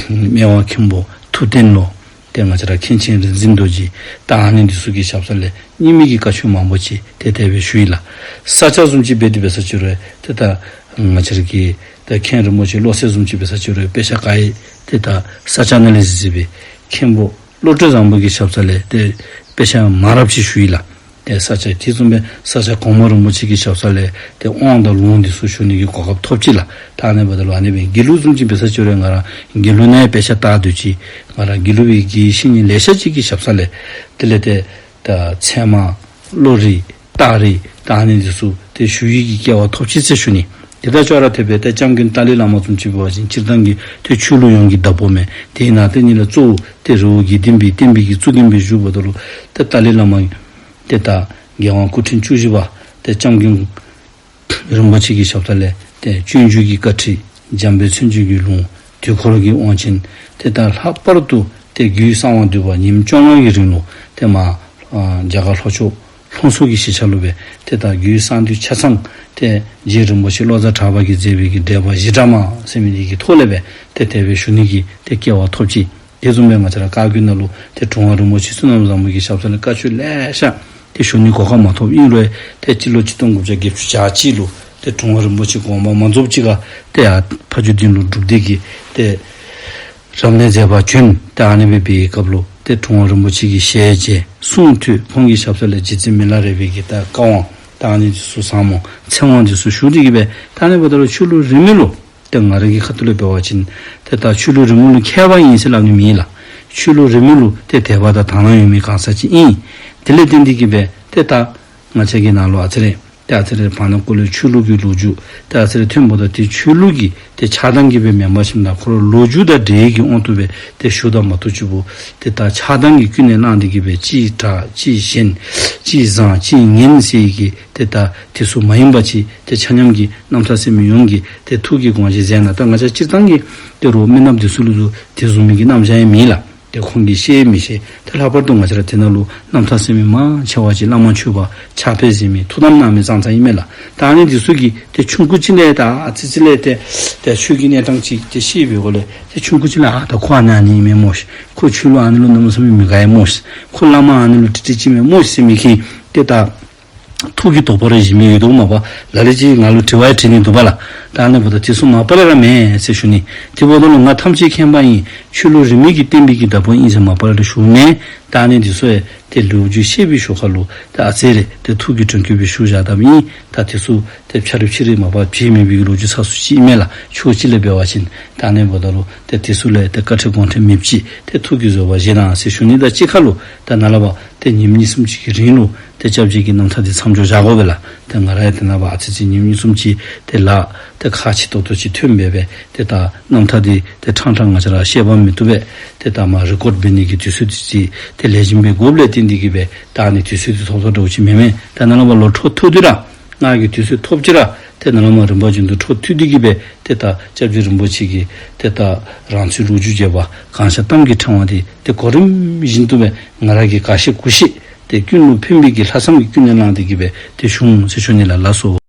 སྨེ་བ་མཁན་པོ་ཐུབ་བསྟན་ལོ། ཏེ་ང་བཅས་ར་མཁན་ཆེན་རིག་འཛིན་རྡོ་རྗེ་ད་ཨ་ནི་འདི་ཚུ་གི་ཞབས་ས་ལས་རྙིང་མའི་གི་བཀའ་ཆོས་མང་པོ་ཅིག་ཏེ་དེ་སྦེ་ཞུ་ཡི་ལགས། ས་སྐྱ་བཟུམ་ཅིག་འབད་དེ་འབད་ས་ཅིག་རུང་ཏེ་ད་ང་བཅས་ར་གི་ད་མཁན་རིན་པོ་ཆེ་བློ་གསལ་བཟུམ་ཅིག་འབད་ས་ཅིག་རུང་དཔེ་ཆ་ག་ཡི་ཏེ་ད་ས་སྐྱ་ནང་ལས་གཟིགས་གཟིགས་སྦེ་མཁན་པོ་བློ་གྲོས་བཟང་པོ་གི་ཞབས་ས་ལས་ཏེ་དཔེ་ཆ་མང་རབས་ཅིག་ཞུ་ཡི་ལགས། ཏེ་ས་སྐྱ་དེ་བཟུམ་སྦེ་ས་སྐྱ་གོང་མ་རིན་པོ་ཆེ་གི་ཞབས་ས་ལས་ཏེ་དབང་དང་ལུང་འདི་ཚུ་ཞུ་ནི་གི་གོ་སྐབས་ཐོབ་ཅི་ལགས། ད་ཨ་ནི་འབདཝ་ད་ལུ་ཨ་ནི་སྦེ་དགེ་ལུགས་བཟུམ་ཅིག་འབད་ས་ཅིག་རུང་ང་ར་དགེ་ལུགས་ནང་ཡང་དཔེ་ཆ་ལྟ་སྡོད་ཅི། ང་ར་དགེ་ལུགས་པའི་དགེ་བཤེས་གཉེན་ལེ་ཤ་ཅིག་གི་ཞབས་ས་ལས་དེ་ལས་ཏེ་ད་ཚད་མ་བློ་རིག་རྟགས་རིགས་ད་ཨ་ནི་འདི་ཚུ་ཏེ་ཞུ་ནི་གི་སྐལ་བ་ཐོབ་ཅི་ཟེར་ཞུ་ནི། དེ་དང་ཅོག་ར་འཐདཔ་སྦེ་ཏེ་སྐྱབས་མགོན་ཏཱ་ལའི་བླ་མ་བཟུམ་ཅིག་འབད་བ་ཅིན་སྤྱིར་བཏང་གི་ཏེ་ཆོས་ལུགས་ཡོངས་ཀྱི་བདག་པོ་མས། དེ་ནང་ཏེ་ཨ་ནི་ལུ་གཙོ་བོ་ཏེ་རི་བོ་དགེ་ལྡན་པའི་བསྟན་པའི་གི་གཙུག་རྒྱན་སྦེ་བཞུགསཔ་ད་ལུ་ཏེ་ཏཱ་ལའི་བླ་མ་ཏེ་ད་རྒྱལ་དབང་སྐུ་ཕྲེང་བཅུ་བཞི་པ་ཏེ་སྐྱབས་མགོན་རིན་པོ་ཆེ་གི་ཞབས་ས་ལས་ཏེ་སྤྱོད་འཇུག་གི་བཀའ་ཁྲིད་འཇམ་དཔལ་མཚན་བརྗོད་ཀྱི་ལུང་དུས་འཁོར་གྱི་དབང་ཆེན་ཏེ་ད་ལྷག་པར་དུ་ཏེ་རྒྱུད་གསང་བ་འདུས་པ་ཉིནམ་བཅོ་ལྔ་གི་རིང་ལུ་ཏེ་མར་ཨ་རྒྱ་གར་ལྷོ་ཕྱོགས་ ཕུན་ཚོགས་ཀྱི་གཞིས་ཆགས་ལུ་སྦེ་ཏེ་ད་རྒྱུད་གསང་འདུས་ཆ་ཚང་ཏེ་རྗེ་རིན་པོ་ཆེ་བློ་བཟང་གྲགས་པ་གིས་མཛད་པའི་གི་འགྲེལ་པ་བཞི་སྦྲགས་མ་ཟེར་མི་འདི་གི་ཐོག་ལས་སྦེ་ཏེ་དེ་སྦེ་ཞུ་ནི་གི་ཏེ་སྐལ་བ་ཐོབ་ཅི། དེ་བཟུམ་སྦེ་ང་བཅས་ར་བཀའ་བརྒྱུད་ནང་ལུ་ཏེ་དྲུང་པ་རིན་པོ་ཆེ་བསོད་ནམས་བཟང་པོ་གི་ཞབས་ས་ལས་བཀའ་ཆོས་ལེ་ཤ་ཏེ་ཞུ་ནི་གོ་སྐབས་མ་ཐོབ། ཨིན་རུང་ཏེ་སྤྱི་ལོ་ཆིག་སྟོང་དགུ་བརྒྱ་བརྒྱད་ཅུ་གྱ་གཅིག་ལུ་ཏེ་དྲུང་པ་རིན་པོ་ཆེ་དགོངས་པ་མ་རྫོགས་ཅིག་ཁར་ཏེ་ཡར་ཕ་ཇོ་སྡིངས་ལུ་སྒྲུབ་སྡེ་གི་ཏེ་རབ་གནས་མཛད་པར་བྱོན། ཏེ་ཨ་ནི་སྦེ་འབད་བའི་སྐབས་ལུ་ཏེ་དྲུང་པ་རིན་པོ་ཆེ་གི་ཞལ་མཇལ་གསུང་ཐོས། ཁོང་གི་ཞབས་ས་ལས་རྗེ་བཙུན་མི་ལ་རས་པའི་གི་ད་བཀའ་དབང་ད་ཨ་ནི་འདི་ཚུ་ཟབ་མོ་ཚེ་དབང་འདི་ཚུ་ཞུ་སྟེ་གི་སྦེ་ད་ཨ་ནི་འབདཝ་ད་ལུ་ཆོས་ལུགས་རིས་མེད་ལུ་ཏེ་ང་ར་གི་ཁ་ཐུག་ལས་འབད་བ་ཅིན་ཏེ་ད་ཆོས་ལུགས་རིས་མེད་ལུ་མཁས་པ་ཨིན་ཟེར་སླབ་ནི་མེད་ལགས། ཆོས་ལུགས་རིས་མེད་ལུ་ཏེ་དད་པ་དང་དག་སྣང་ཡོད་མི་གང་ཟག་ཅིག་ཨིན། དེ་ལས་བརྟེན་ཏེ་གི་སྦེ་ཏེ་ད་ང་བཅས་ཀྱི་ནང་ལུ་ཨ་ཙི་རེ་ཏེ་ཨ་ཙི་རེ་བར་ན་ཀོ་ལོ་ཆོས་ལུགས་ཀྱི་ལོ་རྒྱུས་ཏེ་ཨ་ཙི་རེ་ཐོནམ་ད་ཏེ་ཆོས་ལུགས་ཀྱི་ཏེ་ཆགས་སྡང་གིས་སྦེ་མེན་པར་ཞིནམ་ད་ཁོ་ར་ལོ་རྒྱུས་དང་འབྲེལ་གྱི་དབང་དུ་སྦེ་ཏེ་ཞུཝ་ད་མ་གཏོགས་ཅིག་པོ་ཏེ་ད་ཆགས་སྡང་གིས་ཀུན་ནས་བསླངས་ཏེ་གི་སྦེ་ཅིག་དྲག་ཅིག་ཞན་ཅིག་བཟང་ཅིག་ངན་ཟེར་གྱི་ཏེ་ད་དེ་ཚུ་མ་ཡིན་པ་ཅིག་ཏེ་ཆ་མཉམ་གྱི་རྣམ་ཐར་ཟེར་མི་ཡོངས་ཀྱིས་ཏེ་ཐུགས་ཀྱི་དགོངས་བཞེད་མཛད་གནང་། ད་ང་བཅས་སྤྱིར་བཏང་གི་ཏེ་རོགས་མི་ནགཔ་དེ་ཚུ་ལུ་ཏེ་དེ་བཟུམ་མའི་གི་རྣམ་གཞག་ཡང་མེད་ལགས། ཏེ་ཁོང་གིས་ཤེས་མི་ཤེས། ཏེ་ལྷག་པར་དུ་ང་བཅས་ར་དེ་ནང་ལུ་རྣམ་ཐར་ཟེར་མི་མང་ཆེ་བ་ཅིག་བླ་མ་མཆོད་པ་ཕྱག་དཔེ་ཟེར་མི་ཐུགས་དམ་གནང་མི་ཙང་ཙང་ཨིན་མས་ལགས། ད་ཨ་ནི་དེ་ཚུ་གིས་ཏེ་ཆུང་ཀུ་ཅིག་ལས་ད་ཨ་ཙི་ཙི་ལས་ཏེ་ཏེ་ཆོས་ཀྱི་གནས་སྟངས་ཅིག་ཏེ་ཤེས་པའི་སྒོ་ལས་ཏེ་ཆུང་ཀུ་ཅིག་ལས་ཨ་ད་ཁོ་ཨ་ནི་ཨ་ནི་ཨིན་མས་སྨོ་ཤིག། ཁོ་ཆོས་ལུགས་ཨ་ནི་ལུ་གནམ་མེད་ས་མེད་མི་དགའ་ཡི་སྨོ་ཤིག། ཁོ་བླ་མ་ཨ་ནི་ལུ་དྲི་དྲི་ཅིག་མས་སྨོ་ཤིག་ཟེར་མི་གིས་ཏེ་ད་ཐུགས་ཀྱི་དོགས་པ་ར་བཞེས་མི་ཡོད་དོ་མས་པ། ལ་ལུ་ཅིག་ང་ལུ་དྲི་བ་ཡང་དྲི་ནི་འདུག་པ་ལགས། ད་ཨ་ནི་འབདཝ་ད་དེ་ཚུ་མ་པ་ལས་ར་མེན་ཟེར་ཞུ་ནི། དེ་འབདཝ་ད་ལུ་ང་ཐམས་ཅད་མཁྱེན་པ་ཨིན། ཆོས་ལུགས་རིས་མེད་ཀྱི་བསྟན་པའི་གི་བདག་པོ་ཨིན་ཟེར་མ་པ་ལས་ར་ཞུ་མེན། ད་ཨ་ནི་དེ་ཚུ་ཡང་ཏེ་ལོ་རྒྱུས་བཤད་པའི་ཞོར་ཁ་ལུ་ཏེ་ཨ་ཙི་རེ་ཏེ་ཐུགས་ཀྱི་དྲན་སྐུལ་སྦེ་ཞུ་བཞག་དཔ་ཨིན། ད་དེ་ཚུ་ཏེ་ཕྱ་རིག་ཕྱི་རིག་མ་པ་བྱེད་མི་པའི་གི་ལོ་རྒྱུས་ཚ་སུ་ཅིག་ཨིན་མས་ལགས། ཕྱོགས་གཅིག་ལས་འབད་བ་ཅིན་ད་ཨ་ནི་འབདཝ་ད་ལུ་ཏེ་དེ་ཚུ་ལུ་ཏེ་བཀའ་དྲིན་དགོངས་ཁྲེལ་མེདཔ་ཅིག་ཏེ་ཐུགས་ཀྱི་བཟོད་པ་བཞེས་གནང་ཟེར་ཞུ་ནི། ད་གཅིག་ཁར་ལུ་ད་ནཱ་ལས་ཕར་ཏེ་ཉིནམ་གཉིས་གསུམ་ཅིག་གི་རིང་ལུ་ཏེ་སྐྱབས་རྗེ་གི་རྣམ་ཐར་འདི་མཚམས་འཇོག་བཞག་དགོ་པས་ལགས། ཏེ་ང་ར་ཡང་དེ་ནང་ཕར་ཨ་ཙི་ཙི་ཉིནམ་གཉིས་གསུམ་ཅིག་ཏེ་ལཱ་ཏེ་ཁག་ཆེ་ཏོག་ཏོ་ཅིག་ཐོནམ་འབད་སྦེ་ཏེ་ད་རྣམ་ཐར་འདི་ཏེ་ཕྲང་ཕྲང་ང་བཅས་ར་བཤད་པ་མི་བཏུབ་པས། ཏེ་ད་མར་རི་ཀོཌ་འབད་ནི་གི་དུས་ཚོད་འདི་ཅིག་ཏེ་ལེགས་ཤོམ་སྦེ་དགོཔ་ལས་བརྟེན་ཏེ་གི་སྦེ་ད་ཨ་ནི་དུས་ཚོད་འདི་ཐོབ་ཐོབ་འདྲཝ་ཅིག་མེན་མས། ད་ནཱ་ལས་ཕར་ལོག་འཕྲོ་མཐུད་དེ་ར་ང་གིས་དུས་ཚོད་ཐོབ་ཅི་ར་ཏེ་ནཱ་ལས་མར་རིམ་པ་བཞིན་དུ་འཕྲོ་མཐུད་དེ་གི་སྦེ་ཏེ་ད་སྐྱབས་རྗེ་རིན་པོ་ཆེ་གི་ཏེ་ད་རང་ཚུལ་ལོ་རྒྱུས་རྒྱས་པ་གང་ཤར་གཏམ་གྱི་ཕྲེང་བ་འདི་ཏེ་གོ་རིམ་བཞིན་དུ་སྦེ་ང་ར་གིས་ག་ཤེས་གུ་ཤེས་ཏེ་ཀུན་ལུ་ཕན་པའི་གི་ལྷག་བསམ་གྱིས་ཀུན་ནས་བསླངས་ཏེ་གི་སྦེ་ཏེ་ཞུ་འོང་ཟེར་ཞུ་ནི་ལགས། ལགས་སོ།